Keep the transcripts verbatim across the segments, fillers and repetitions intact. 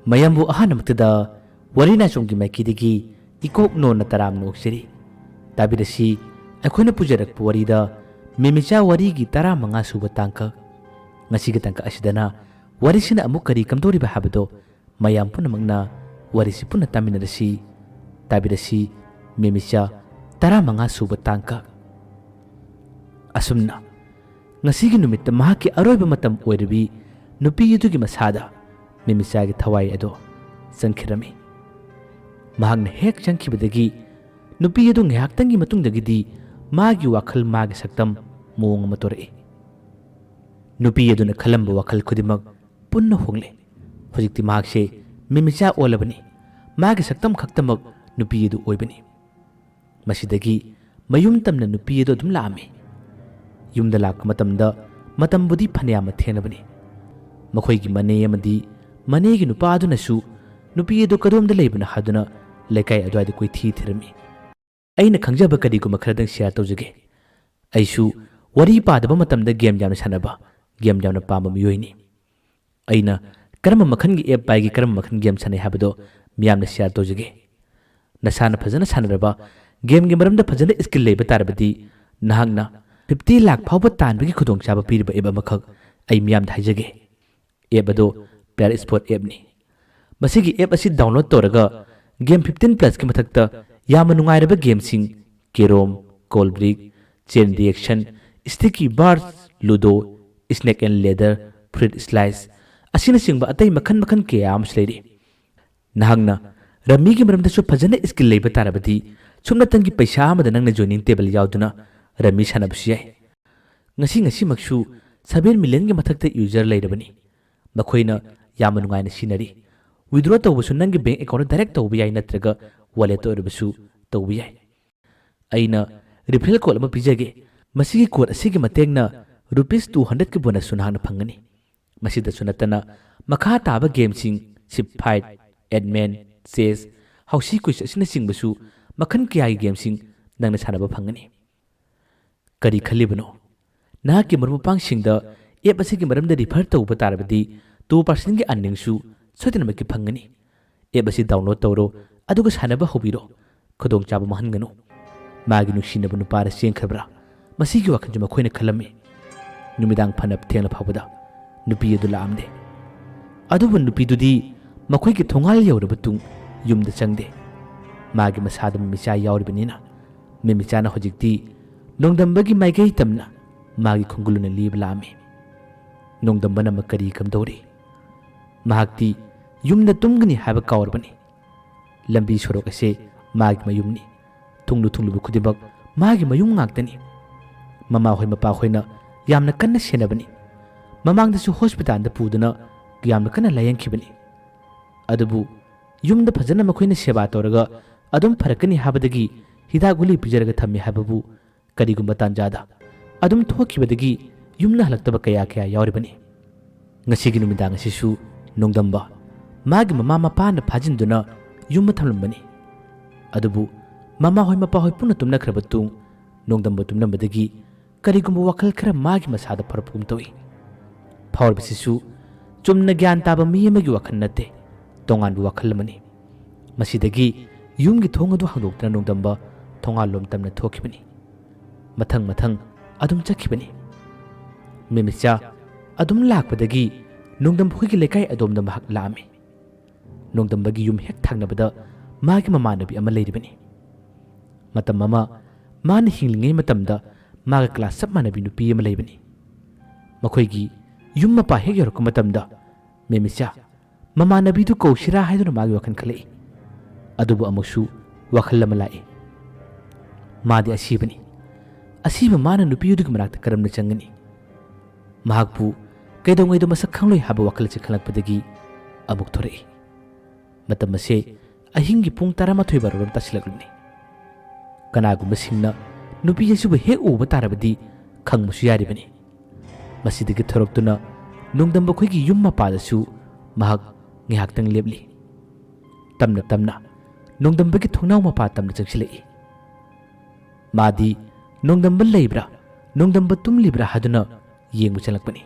ꯃꯌꯥꯝꯕꯨ ꯑꯍꯥꯟꯕꯃꯛꯇꯗ ꯋꯥꯔꯤ ꯅꯥꯆꯣꯝꯒꯤ ꯃꯥꯏꯀꯩꯗꯒꯤ ꯏꯀꯣꯛ ꯅꯣꯟꯅ ꯇꯔꯥꯝꯅ ꯑꯣꯛꯆꯔꯤ꯫ ꯇꯥꯕꯤꯔꯁꯤ, ꯑꯩꯈꯣꯏꯅ ꯄꯨꯖꯔꯛꯄ ꯋꯥꯔꯤꯗ ꯃꯤꯃꯤꯆꯥ ꯋꯥꯔꯤꯒꯤ ꯇꯔꯥꯃꯉꯥ ꯁꯨꯕ ꯇꯥꯡꯀꯛ꯫ ꯉꯁꯤꯒꯤ ꯇꯥꯡꯀꯛ ꯑꯁꯤꯗꯅ ꯋꯥꯔꯤꯁꯤꯅ ꯑꯃꯨꯛ ꯀꯔꯤ ꯀꯝꯗꯧꯔꯤꯕ ꯍꯥꯏꯕꯗꯣ ꯃꯌꯥꯝ ꯄꯨꯝꯅꯃꯛꯅ ꯋꯥꯔꯤꯁꯤ ꯄꯨꯟꯅ ꯇꯥꯃꯤꯟꯅꯔꯁꯤ꯫ ꯇꯥꯕꯤꯔꯁꯤ, ꯃꯤꯃꯤꯆꯥ ꯇꯔꯥꯃꯉꯥ ꯁꯨꯕ ꯇꯥꯡꯀꯛ꯫ ꯑꯁꯨꯝꯅ ꯉꯁꯤꯒꯤ ꯅꯨꯃꯤꯠꯇ ꯃꯍꯥꯛꯀꯤ ꯑꯔꯣꯏꯕ ꯃꯇꯝ ꯑꯣꯏꯔꯤꯕꯤ ꯅꯨꯄꯤ ꯑꯗꯨꯒꯤ ꯃꯁꯥꯗ ꯃꯤꯃꯤꯆꯥꯒꯤ ꯊꯋꯥꯏ ꯑꯗꯣ ꯆꯪꯈꯤꯔꯝꯃꯤ꯫ ꯃꯍꯥꯛꯅ ꯍꯦꯛ ꯆꯪꯈꯤꯕꯗꯒꯤ ꯅꯨꯄꯤ ꯑꯗꯨ ꯉꯥꯏꯍꯥꯛꯇꯪꯒꯤ ꯃꯇꯨꯡꯗꯒꯤꯗꯤ ꯃꯥꯒꯤ ꯋꯥꯈꯜ, ꯃꯥꯒꯤ ꯁꯛꯇꯝ ꯃꯑꯣꯡ ꯑꯃ ꯇꯧꯔꯛꯏ꯫ ꯅꯨꯄꯤ ꯑꯗꯨꯅ ꯈꯜꯂꯝꯕ ꯋꯥꯈꯜ ꯈꯨꯗꯤꯡꯃꯛ ꯄꯨꯟꯅ ꯍꯣꯡꯂꯦ꯫ ꯍꯧꯖꯤꯛꯇꯤ ꯃꯍꯥꯛꯁꯦ ꯃꯤꯃꯤꯆꯥ ꯑꯣꯜꯂꯕꯅꯤ꯫ ꯃꯥꯒꯤ ꯁꯛꯇꯝ ꯈꯛꯇꯃꯛ ꯅꯨꯄꯤ ꯑꯗꯨ ꯑꯣꯏꯕꯅꯤ꯫ ꯃꯁꯤꯗꯒꯤ ꯃꯌꯨꯝ ꯇꯝꯅ ꯅꯨꯄꯤ ꯑꯗꯨ ꯑꯗꯨꯝ ꯂꯥꯛꯑꯝꯃꯤ꯫ ꯌꯨꯝꯗ ꯂꯥꯛꯄ ꯃꯇꯝꯗ ꯃꯇꯝꯕꯨꯗꯤ ꯐꯅꯌꯥꯝ ꯊꯦꯡꯅꯕꯅꯤ꯫ ꯃꯈꯣꯏꯒꯤ ꯃꯅꯦ ꯑꯃꯗꯤ ꯃꯅꯦꯒꯤ ꯅꯨꯄꯥ ꯑꯗꯨꯅꯁꯨ ꯅꯨꯄꯤ ꯑꯗꯨ ꯀꯗꯣꯝꯗ ꯂꯩꯕꯅꯣ ꯍꯥꯏꯗꯨꯅ ꯂꯩꯀꯥꯏ ꯑꯗꯨꯋꯥꯏꯗ ꯀꯣꯏꯊꯤ ꯊꯤꯔꯝꯃꯤ꯫ ꯑꯩꯅ ꯈꯪꯖꯕ ꯀꯔꯤꯒꯨꯝꯕ ꯈꯔꯗꯪ ꯁꯤꯌꯥꯔ ꯇꯧꯖꯒꯦ꯫ ꯑꯩꯁꯨ ꯋꯥꯔꯤ ꯄꯥꯗꯕ ꯃꯇꯝꯗ ꯒꯦꯝ ꯌꯥꯝꯅ ꯁꯥꯟꯅꯕ, ꯒꯦꯝ ꯌꯥꯝꯅ ꯄꯥꯝꯕ ꯃꯤꯑꯣꯏꯅꯤ꯫ ꯑꯩꯅ ꯀꯔꯝꯕ ꯃꯈꯜꯒꯤ ꯑꯦꯞ ꯄꯥꯏꯒꯦ, ꯀꯔꯝꯕ ꯃꯈꯜꯒꯤ ꯒꯦꯝ ꯁꯥꯟꯅꯩ ꯍꯥꯏꯕꯗꯣ ꯃꯤꯌꯥꯝꯅ ꯁꯤꯌꯥꯔ ꯇꯧꯖꯒꯦ꯫ ꯅꯁꯥꯅ ꯐꯖꯅ ꯁꯥꯟꯅꯔꯕ ꯒꯦꯝꯒꯤ ꯃꯔꯝꯗ ꯐꯖꯅ ꯁ꯭ꯀꯤꯜ ꯂꯩꯕ ꯇꯥꯔꯕꯗꯤ ꯅꯍꯥꯛꯅ ꯐꯤꯐꯇꯤ ꯂꯥꯛ ꯐꯥꯎꯕ ꯇꯥꯟꯕꯒꯤ ꯈꯨꯗꯣꯡꯆꯥꯕ ꯄꯤꯔꯤꯕ ꯑꯦꯞ ꯑꯃꯈꯛ ꯑꯩ ꯃꯤꯌꯥꯝꯗ ꯍꯥꯏꯖꯒꯦ꯫ ꯑꯦꯞ ꯑꯗꯣ ꯄ꯭ꯂꯦꯌꯔ ꯁ꯭ꯄꯣꯔꯠ ꯑꯦꯞꯅꯤ꯫ ꯃꯁꯤꯒꯤ ꯑꯦꯞ ꯑꯁꯤ ꯗꯥꯎꯟꯂꯣꯗ ꯇꯧꯔꯒ ꯒꯦꯝ ꯐꯤꯐꯇꯤꯟ ꯄ꯭ꯂꯁꯀꯤ ꯃꯊꯛꯇ ꯌꯥꯝꯅ ꯅꯨꯡꯉꯥꯏꯔꯕ ꯒꯦꯝꯁꯤꯡ carrom, call break, chain reaction, sticky bars, ludo, snake and ladder, fruit slice ꯑꯁꯤꯅꯆꯤꯡꯕ ꯑꯇꯩ ꯃꯈꯜ ꯃꯈꯜ ꯀꯌꯥ ꯑꯃꯁꯨ ꯂꯩꯔꯤ꯫ ꯅꯍꯥꯛꯅ ꯔꯝꯃꯤꯒꯤ ꯃꯔꯝꯗꯁꯨ ꯐꯖꯅ ꯁ꯭ꯀꯤꯜ ꯂꯩꯕ ꯇꯥꯔꯕꯗꯤ ꯁꯨꯞꯅꯇꯪꯒꯤ ꯄꯩꯁꯥ ꯑꯃꯗ ꯅꯪꯅ ꯖꯣꯏꯅꯤꯡ ꯇꯦꯕꯜ ꯌꯥꯎꯗꯨꯅ ꯔꯝꯃꯤ ꯁꯥꯟꯅꯕꯁꯨ ꯌꯥꯏ꯫ ꯉꯁꯤ ꯉꯁꯤꯃꯛꯁꯨ ꯁꯚꯦꯟ ꯃꯤꯂꯤꯌꯟꯒꯤ ꯃꯊꯛꯇ ꯌꯨꯖꯔ ꯂꯩꯔꯕꯅꯤ꯫ ꯃꯈꯣꯏꯅ ꯌꯥꯝꯅ ꯅꯨꯡꯉꯥꯏꯅ ꯁꯤꯖꯤꯟꯅꯔꯤ꯫ ꯋꯤꯗ꯭ꯔꯣ ꯇꯧꯕꯁꯨ ꯅꯪꯒꯤ ꯕꯦꯡꯛ ꯑꯦꯀꯥꯎꯟꯗ ꯗꯥꯏꯔꯦꯛ ꯇꯧꯕ ꯌꯥꯏ, ꯅꯠꯇ꯭ꯔꯒ ꯋꯥꯂꯦꯠꯇ ꯑꯣꯏꯔꯕꯁꯨ ꯇꯧꯕ ꯌꯥꯏ꯫ ꯑꯩꯅ ꯔꯤꯐꯔꯦꯜ ꯀꯣꯗ ꯑꯃ ꯄꯤꯖꯒꯦ꯫ ꯃꯁꯤꯒꯤ ꯀꯣꯗ ꯑꯁꯤꯒꯤ ꯃꯇꯦꯡꯅ ꯔꯨꯄꯤꯁ ꯇꯨ ꯍꯟꯗ꯭ꯔꯦꯠꯀꯤ ꯕꯣꯅꯁꯁꯨ ꯅꯍꯥꯛꯅ ꯐꯪꯒꯅꯤ꯫ ꯃꯁꯤꯗꯁꯨ ꯅꯠꯇꯅ ꯃꯈꯥ ꯇꯥꯕ ꯒꯦꯝꯁꯤꯡ, ꯁꯤꯞ ꯐꯥꯏꯠ, ꯑꯦꯗꯃꯦꯟ, ꯆꯦꯁ, ꯍꯥꯎꯁꯤ ꯀꯨꯏꯁ ꯑꯁꯤꯅꯆꯤꯡꯕꯁꯨ ꯃꯈꯜ ꯀꯌꯥꯒꯤ ꯒꯦꯝꯁꯤꯡ ꯅꯪꯅ ꯁꯥꯟꯅꯕ ꯐꯪꯒꯅꯤ꯫ ꯀꯔꯤ ꯈꯜꯂꯤꯕꯅꯣ? ꯅꯍꯥꯛꯀꯤ ꯃꯔꯨꯞ ꯃꯄꯥꯡꯁꯤꯡꯗ ꯑꯦꯞ ꯑꯁꯤꯒꯤ ꯃꯔꯝꯗ ꯔꯤꯐꯔ ꯇꯧꯕ ꯇꯥꯔꯕꯗꯤ ꯇꯨ ꯄꯥꯔꯁꯦꯟꯒꯤ ꯑꯔꯅꯤꯡꯁꯨ ꯁꯣꯏꯗꯅꯃꯛꯀꯤ ꯐꯪꯒꯅꯤ꯫ ꯑꯦꯞ ꯑꯁꯤ ꯗꯥꯎꯟꯂꯣꯗ ꯇꯧꯔꯣ, ꯑꯗꯨꯒ ꯁꯥꯟꯅꯕ ꯍꯧꯕꯤꯔꯣ꯫ ꯈꯨꯗꯣꯡꯆꯥꯕ ꯃꯥꯡꯍꯟꯒꯅꯨ꯫ ꯃꯥꯒꯤ ꯅꯨꯡꯁꯤꯅꯕ ꯅꯨꯄꯥꯗ ꯆꯦꯟꯈ꯭ꯔꯕ꯭ꯔꯥ? ꯃꯁꯤꯒꯤ ꯋꯥꯈꯜꯁꯨ ꯃꯈꯣꯏꯅ ꯈꯜꯂꯝꯃꯤ꯫ ꯅꯨꯃꯤꯗꯥꯡ ꯐꯅ ꯊꯦꯡꯂ ꯐꯥꯎꯕꯗ ꯅꯨꯄꯤ ꯑꯗꯨ ꯂꯥꯛꯑꯝꯗꯦ꯫ ꯑꯗꯨꯕꯨ ꯅꯨꯄꯤꯗꯨꯗꯤ ꯃꯈꯣꯏꯒꯤ ꯊꯣꯡꯒꯥꯜ ꯌꯧꯔꯕ ꯇꯨꯡ ꯌꯨꯝꯗ ꯆꯪꯗꯦ꯫ ꯃꯥꯒꯤ ꯃꯁꯥꯗ ꯃꯃꯤꯆꯥ ꯌꯥꯎꯔꯤꯕꯅꯤꯅ, ꯃꯃꯤꯆꯥꯅ ꯍꯧꯖꯤꯛꯇꯤ ꯅꯣꯡꯗꯝꯕꯒꯤ ꯃꯥꯏꯀꯩ ꯇꯝꯅ ꯃꯥꯒꯤ ꯈꯣꯡꯒꯨꯜ ꯑꯣꯏꯅ ꯂꯦꯞꯄ ꯂꯥꯛꯑꯝꯃꯤ꯫ ꯅꯣꯡꯗꯝꯕꯅ ꯑꯃꯨꯛ ꯀꯔꯤ ꯀꯝꯗꯧꯔꯤ? ꯃꯍꯥꯛꯇꯤ ꯌꯨꯝꯗ ꯇꯨꯝꯒꯅꯤ ꯍꯥꯏꯕ ꯀꯥꯎꯔꯕꯅꯤ꯫ ꯂꯝꯕꯤ ꯁꯣꯔꯣꯛ ꯑꯁꯦ ꯃꯥꯒꯤ ꯃꯌꯨꯝꯅꯤ꯫ ꯊꯨꯡꯂꯨ ꯊꯨꯡꯂꯨꯕ ꯈꯨꯗꯤꯡꯃꯛ ꯃꯥꯒꯤ ꯃꯌꯨꯝ ꯉꯥꯛꯇꯅꯤ꯫ ꯃꯃꯥꯍꯣꯏ ꯃꯄꯥꯍꯣꯏꯅ ꯌꯥꯝꯅ ꯀꯟꯅ ꯁꯦꯟꯅꯕꯅꯤ꯫ ꯃꯃꯥꯡꯗꯁꯨ ꯍꯣꯁꯄꯤꯇꯥꯜꯗ ꯄꯨꯗꯨꯅ ꯌꯥꯝꯅ ꯀꯟꯅ ꯂꯥꯌꯦꯡꯈꯤꯕꯅꯤ꯫ ꯑꯗꯨꯕꯨ ꯌꯨꯝꯗ ꯐꯖꯅ ꯃꯈꯣꯏꯅ ꯁꯦꯕꯥ ꯇꯧꯔꯒ ꯑꯗꯨꯝ ꯐꯔꯛꯀꯅꯤ ꯍꯥꯏꯕꯗꯒꯤ ꯍꯤꯗꯥꯛ ꯒꯨꯂꯤ ꯄꯤꯖꯔꯒ ꯊꯝꯃꯤ ꯍꯥꯏꯕꯕꯨ ꯀꯔꯤꯒꯨꯝꯕ ꯇꯥꯟꯖꯥꯗ ꯑꯗꯨꯝ ꯊꯣꯛꯈꯤꯕꯗꯒꯤ ꯌꯨꯝꯗ ꯍꯜꯂꯛꯇꯕ ꯀꯌꯥ ꯀꯌꯥ ꯌꯥꯎꯔꯤꯕꯅꯤ꯫ ꯉꯁꯤꯒꯤ ꯅꯨꯃꯤꯗꯥꯡ ꯑꯁꯤꯁꯨ ꯅꯣꯡꯗꯝꯕ ꯃꯥꯒꯤ ꯃꯃꯥ ꯃꯄꯥꯅ ꯐꯥꯖꯤꯟꯗꯨꯅ ꯌꯨꯝꯗ ꯊꯝꯂꯝꯕꯅꯤ꯫ ꯑꯗꯨꯕꯨ ꯃꯃꯥꯍꯣꯏ ꯃꯄꯥꯍꯣꯏ ꯄꯨꯟꯅ ꯇꯨꯝꯅꯈ꯭ꯔꯕ ꯇꯨꯡ ꯅꯣꯡꯗꯝꯕ ꯇꯨꯝꯂꯝꯕꯗꯒꯤ ꯀꯔꯤꯒꯨꯝꯕ ꯋꯥꯈꯜ ꯈꯔ ꯃꯥꯒꯤ ꯃꯁꯥꯗ ꯐꯥꯎꯔꯛꯄꯒꯨꯝ ꯇꯧꯏ꯫ ꯐꯥꯎꯔꯤꯕꯁꯤꯁꯨ ꯆꯨꯝꯅ ꯒ꯭ꯌꯥꯟ ꯇꯥꯕ ꯃꯤ ꯑꯃꯒꯤ ꯋꯥꯈꯜ ꯅꯠꯇꯦ, ꯇꯣꯉꯥꯟꯕ ꯋꯥꯈꯜ ꯑꯃꯅꯤ꯫ ꯃꯁꯤꯗꯒꯤ ꯌꯨꯝꯒꯤ ꯊꯣꯡ ꯑꯗꯨ ꯍꯥꯡꯗꯣꯛꯇꯨꯅ ꯅꯣꯡꯗꯝꯕ ꯊꯣꯡꯒꯥꯜꯂꯣꯝ ꯇꯝꯅ ꯊꯣꯛꯈꯤꯕꯅꯤ꯫ ꯃꯊꯪ ꯃꯊꯪ ꯑꯗꯨꯝ ꯆꯠꯈꯤꯕꯅꯤ꯫ ꯃꯦꯃꯤꯆꯥ ꯑꯗꯨꯝ ꯂꯥꯛꯄꯗꯒꯤ ꯅꯣꯡꯗꯝꯕ ꯈꯣꯏꯒꯤ ꯂꯩꯀꯥꯏ ꯑꯗꯣꯝꯗ ꯃꯍꯥꯛ ꯂꯥꯛꯑꯝꯃꯤ꯫ ꯅꯣꯡꯗꯝꯕꯒꯤ ꯌꯨꯝ ꯍꯦꯛ ꯊꯪꯅꯕꯗ ꯃꯥꯒꯤ ꯃꯃꯥꯟꯅꯕꯤ ꯑꯃ ꯂꯩꯔꯤꯕꯅꯤ꯫ ꯃꯇꯝ ꯑꯃ ꯃꯥꯅ ꯍꯤꯡꯂꯤꯉꯩ ꯃꯇꯝꯗ ꯃꯥꯒ ꯀ꯭ꯂꯥꯁ ꯆꯞ ꯃꯥꯟꯅꯕꯤ ꯅꯨꯄꯤ ꯑꯃ ꯂꯩꯕꯅꯤ꯫ ꯃꯈꯣꯏꯒꯤ ꯌꯨꯝ ꯃꯄꯥ ꯍꯦꯛ ꯌꯧꯔꯛꯄ ꯃꯇꯝꯗ ꯃꯦꯃꯤꯆꯥ ꯃꯃꯥꯟꯅꯕꯤꯗꯨ ꯀꯧꯁꯤꯔꯥ ꯍꯥꯏꯗꯨꯅ ꯃꯥꯒꯤ ꯋꯥꯈꯜ ꯈꯜꯂꯛꯏ꯫ ꯑꯗꯨꯕꯨ ꯑꯃꯨꯛꯁꯨ ꯋꯥꯈꯜ ꯑꯃ ꯂꯥꯛꯏ꯫ ꯃꯥꯗꯤ ꯑꯁꯤꯕꯅꯤ꯫ ꯑꯁꯤꯕ ꯃꯥꯅ ꯅꯨꯄꯤ ꯑꯗꯨꯒꯤ ꯃꯅꯥꯛꯇ ꯀꯔꯝꯅ ꯆꯪꯒꯅꯤ? ꯃꯍꯥꯛꯄꯨ ꯀꯩꯗꯧꯉꯩꯗ ꯃꯁꯛ ꯈꯪꯂꯣꯏ ꯍꯥꯏꯕ ꯋꯥꯈꯜ ꯑꯁꯤ ꯈꯜꯂꯛꯄꯗꯒꯤ ꯑꯃꯨꯛ ꯊꯣꯔꯛꯏ꯫ ꯃꯇꯝ ꯑꯁꯦ ꯑꯍꯤꯡꯒꯤ ꯄꯨꯡ ꯇꯔꯥꯃꯥꯊꯣꯏ ꯕꯥꯔꯣꯔꯣꯝ ꯇꯥꯁꯤꯜꯂꯛꯂꯕꯅꯤ꯫ ꯀꯅꯥꯒꯨꯝꯕꯁꯤꯡꯅ ꯅꯨꯄꯤ ꯑꯁꯤꯕꯨ ꯍꯦꯛ ꯎꯕ ꯇꯥꯔꯕꯗꯤ ꯈꯪꯕꯁꯨ ꯌꯥꯔꯤꯕꯅꯤ꯫ ꯃꯁꯤꯗꯒꯤ ꯊꯣꯔꯛꯇꯨꯅ ꯅꯣꯡꯗꯝꯕ ꯈꯣꯏꯒꯤ ꯌꯨꯝ ꯃꯄꯥꯗꯁꯨ ꯃꯍꯥꯛ ꯉꯥꯏꯍꯥꯛꯇꯪ ꯂꯦꯞꯂꯤ꯫ ꯇꯞꯅ ꯇꯞꯅ ꯅꯣꯡꯗꯝꯕꯒꯤ ꯊꯣꯡꯅꯥꯎ ꯃꯄꯥ ꯇꯝꯅ ꯆꯪꯁꯤꯜꯂꯛꯏ꯫ ꯃꯥꯗꯤ ꯅꯣꯡꯗꯝꯕ ꯂꯩꯕ꯭ꯔꯥ, ꯅꯣꯡꯗꯝꯕ ꯇꯨꯝꯂꯤꯕ꯭ꯔꯥ ꯍꯥꯏꯗꯨꯅ ꯌꯦꯡꯕ ꯆꯪꯂꯛꯄꯅꯤ꯫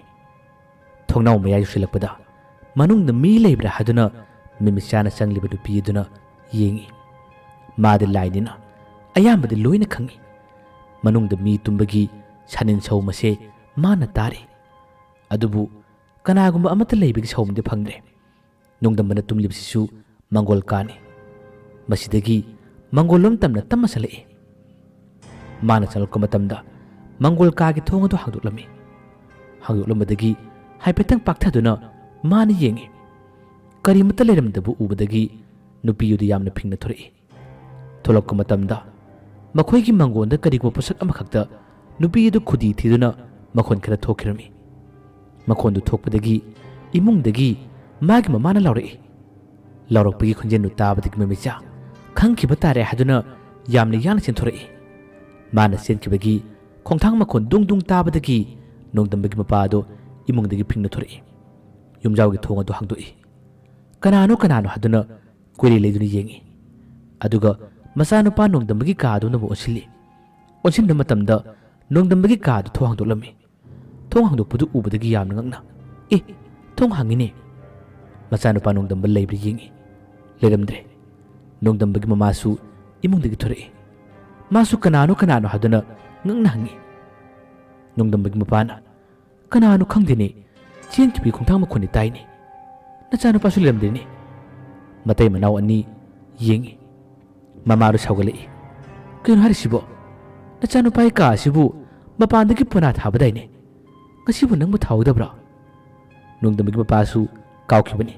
ꯊꯣꯡꯅꯥꯎ ꯃꯌꯥ ꯌꯧꯁꯤꯜꯂꯛꯄꯗ ꯃꯅꯨꯡꯗ ꯃꯤ ꯂꯩꯕ꯭ꯔꯥ ꯍꯥꯏꯗꯨꯅ ꯃꯤꯃꯤꯆꯥꯅ ꯆꯪꯂꯤꯕ ꯅꯨꯄꯤ ꯑꯗꯨꯅ ꯌꯦꯡꯏ꯫ ꯃꯥꯗꯤ ꯂꯥꯏꯅꯤꯅ ꯑꯌꯥꯝꯕꯗꯤ ꯂꯣꯏꯅ ꯈꯪꯏ꯫ ꯃꯅꯨꯡꯗ ꯃꯤ ꯇꯨꯝꯕꯒꯤ ꯁꯥꯅꯤꯟ ꯁꯧꯃꯁꯦ ꯃꯥꯅ ꯇꯥꯔꯤ꯫ ꯑꯗꯨꯕꯨ ꯀꯅꯥꯒꯨꯝꯕ ꯑꯃꯠꯇ ꯂꯩꯕꯒꯤ ꯁꯧꯃꯗꯤ ꯐꯪꯗ꯭ꯔꯦ꯫ ꯅꯣꯡꯗꯝꯕꯅ ꯇꯨꯝꯂꯤꯕꯁꯤꯁꯨ ꯃꯪꯒꯣꯜ ꯀꯥꯅꯤ꯫ ꯃꯁꯤꯗꯒꯤ ꯃꯪꯒꯣꯜꯂꯣꯝ ꯇꯝꯅ ꯇꯝꯃꯁꯜꯂꯛꯏ꯫ ꯃꯥꯅ ꯆꯪꯂꯛꯄ ꯃꯇꯝꯗ ꯃꯪꯒꯣꯜ ꯀꯥꯒꯤ ꯊꯣꯡ ꯑꯗꯨ ꯍꯥꯡꯗꯣꯛꯂꯝꯃꯤ꯫ ꯍꯥꯡꯗꯣꯛꯂꯝꯕꯗꯒꯤ ꯍꯥꯏꯐꯦꯠꯇꯪ ꯄꯥꯛꯊꯗꯨꯅ ꯃꯥꯅ ꯌꯦꯡꯉꯤ꯫ ꯀꯔꯤꯃꯠꯇ ꯂꯩꯔꯝꯗꯕ ꯎꯕꯗꯒꯤ ꯅꯨꯄꯤ ꯑꯗꯨ ꯌꯥꯝꯅ ꯐꯤꯡꯅ ꯊꯣꯔꯛꯏ꯫ ꯊꯣꯛꯂꯛꯄ ꯃꯇꯝꯗ ꯃꯈꯣꯏꯒꯤ ꯃꯪꯒꯣꯟꯗ ꯀꯔꯤꯒꯨꯝꯕ ꯄꯣꯠꯁꯛ ꯑꯃꯈꯛꯇ ꯅꯨꯄꯤ ꯑꯗꯨ ꯈꯨꯗꯤ ꯊꯤꯗꯨꯅ ꯃꯈꯣꯟ ꯈꯔ ꯊꯣꯛꯈꯤꯔꯝꯃꯤ꯫ ꯃꯈꯣꯟꯗꯨ ꯊꯣꯛꯄꯗꯒꯤ ꯏꯃꯨꯡꯗꯒꯤ ꯃꯥꯒꯤ ꯃꯃꯥꯅ ꯂꯥꯎꯔꯛꯏ꯫ ꯂꯥꯎꯔꯛꯄꯒꯤ ꯈꯣꯟꯖꯦꯜꯗꯨ ꯇꯥꯕꯗꯒꯤ ꯃꯃꯤꯆꯥ ꯈꯪꯈꯤꯕ ꯇꯥꯔꯦ ꯍꯥꯏꯗꯨꯅ ꯌꯥꯝꯅ ꯌꯥꯡꯅ ꯆꯦꯟꯊꯣꯔꯛꯏ꯫ ꯃꯥꯅ ꯆꯦꯟꯈꯤꯕꯒꯤ ꯈꯣꯡꯊꯥꯡ ꯃꯈꯣꯟ ꯗꯨꯡ ꯗꯨꯡ ꯇꯥꯕꯗꯒꯤ ꯅꯣꯡꯗꯝꯕꯒꯤ ꯃꯄꯥ ꯑꯗꯨ ꯏꯃꯨꯡꯗꯒꯤ ꯐꯤꯡꯅ ꯊꯣꯔꯛꯏ꯫ ꯌꯨꯝꯖꯥꯎꯒꯤ ꯊꯣꯡ ꯑꯗꯨ ꯍꯥꯡꯗꯣꯛꯏ꯫ ꯀꯅꯥꯅꯣ ꯀꯅꯥꯅꯣ ꯍꯥꯏꯗꯨꯅ ꯀꯣꯏꯂꯩ ꯂꯩꯗꯨꯅ ꯌꯦꯡꯉꯤ꯫ ꯑꯗꯨꯒ ꯃꯆꯥꯅꯨꯄꯥ ꯅꯣꯡꯗꯝꯕꯒꯤ ꯀꯥ ꯑꯗꯨꯅꯕꯨ ꯑꯣꯟꯁꯤꯜꯂꯤ꯫ ꯑꯣꯟꯁꯤꯟꯕ ꯃꯇꯝꯗ ꯅꯣꯡꯗꯝꯕꯒꯤ ꯀꯥ ꯑꯗꯨ ꯊꯣꯡ ꯍꯥꯡꯗꯣꯛꯂꯝꯃꯤ꯫ ꯊꯣꯡ ꯍꯥꯡꯗꯣꯛꯄꯗꯨ ꯎꯕꯗꯒꯤ ꯌꯥꯝꯅ ꯉꯛꯅ, "ꯑꯦ, ꯊꯣꯡ ꯍꯥꯡꯉꯤꯅꯦ!" ꯃꯆꯥꯅꯨꯄꯥ ꯅꯣꯡꯗꯝꯕ ꯂꯩꯕ꯭ꯔꯥ ꯌꯦꯡꯉꯤ꯫ ꯂꯩꯔꯝꯗ꯭ꯔꯦ꯫ ꯅꯣꯡꯗꯝꯕꯒꯤ ꯃꯃꯥꯁꯨ ꯏꯃꯨꯡꯗꯒꯤ ꯊꯣꯔꯛꯏ꯫ ꯃꯥꯁꯨ ꯀꯅꯥꯅꯣ ꯀꯅꯥꯅꯣ ꯍꯥꯏꯗꯨꯅ ꯉꯛꯅ ꯍꯪꯉꯤ꯫ ꯅꯣꯡꯗꯝꯕꯒꯤ ꯃꯄꯥꯅ, "ꯀꯅꯥꯅꯣ ꯈꯪꯗꯦꯅꯦ, ꯆꯦꯟꯈꯤꯕꯒꯤ ꯈꯣꯡꯊꯥꯡ ꯃꯈꯣꯟꯗꯤ ꯇꯥꯏꯅꯦ꯫ ꯅꯆꯥꯅꯨꯄꯥꯁꯨ ꯂꯩꯔꯝꯗꯦꯅꯦ꯫" ꯃꯇꯩ ꯃꯅꯥꯎ ꯑꯅꯤ ꯌꯦꯡꯉꯤ꯫ ꯃꯃꯥꯗꯨ ꯁꯥꯎꯒꯠꯂꯛꯏ꯫ "ꯀꯩꯅꯣ ꯍꯥꯏꯔꯤꯁꯤꯕꯣ? ꯅꯆꯥꯅꯨꯄꯥꯒꯤ ꯀꯥ ꯑꯁꯤꯕꯨ ꯃꯄꯥꯟꯗꯒꯤ ꯄꯣꯅꯥ ꯊꯥꯕꯗꯥꯏꯅꯦ? ꯉꯁꯤꯕꯨ ꯅꯪꯕꯨ ꯊꯥꯍꯧꯗꯕ꯭ꯔꯣ?" ꯅꯣꯡꯗꯝꯕꯒꯤ ꯃꯄꯥꯁꯨ ꯀꯥꯎꯈꯤꯕꯅꯤ꯫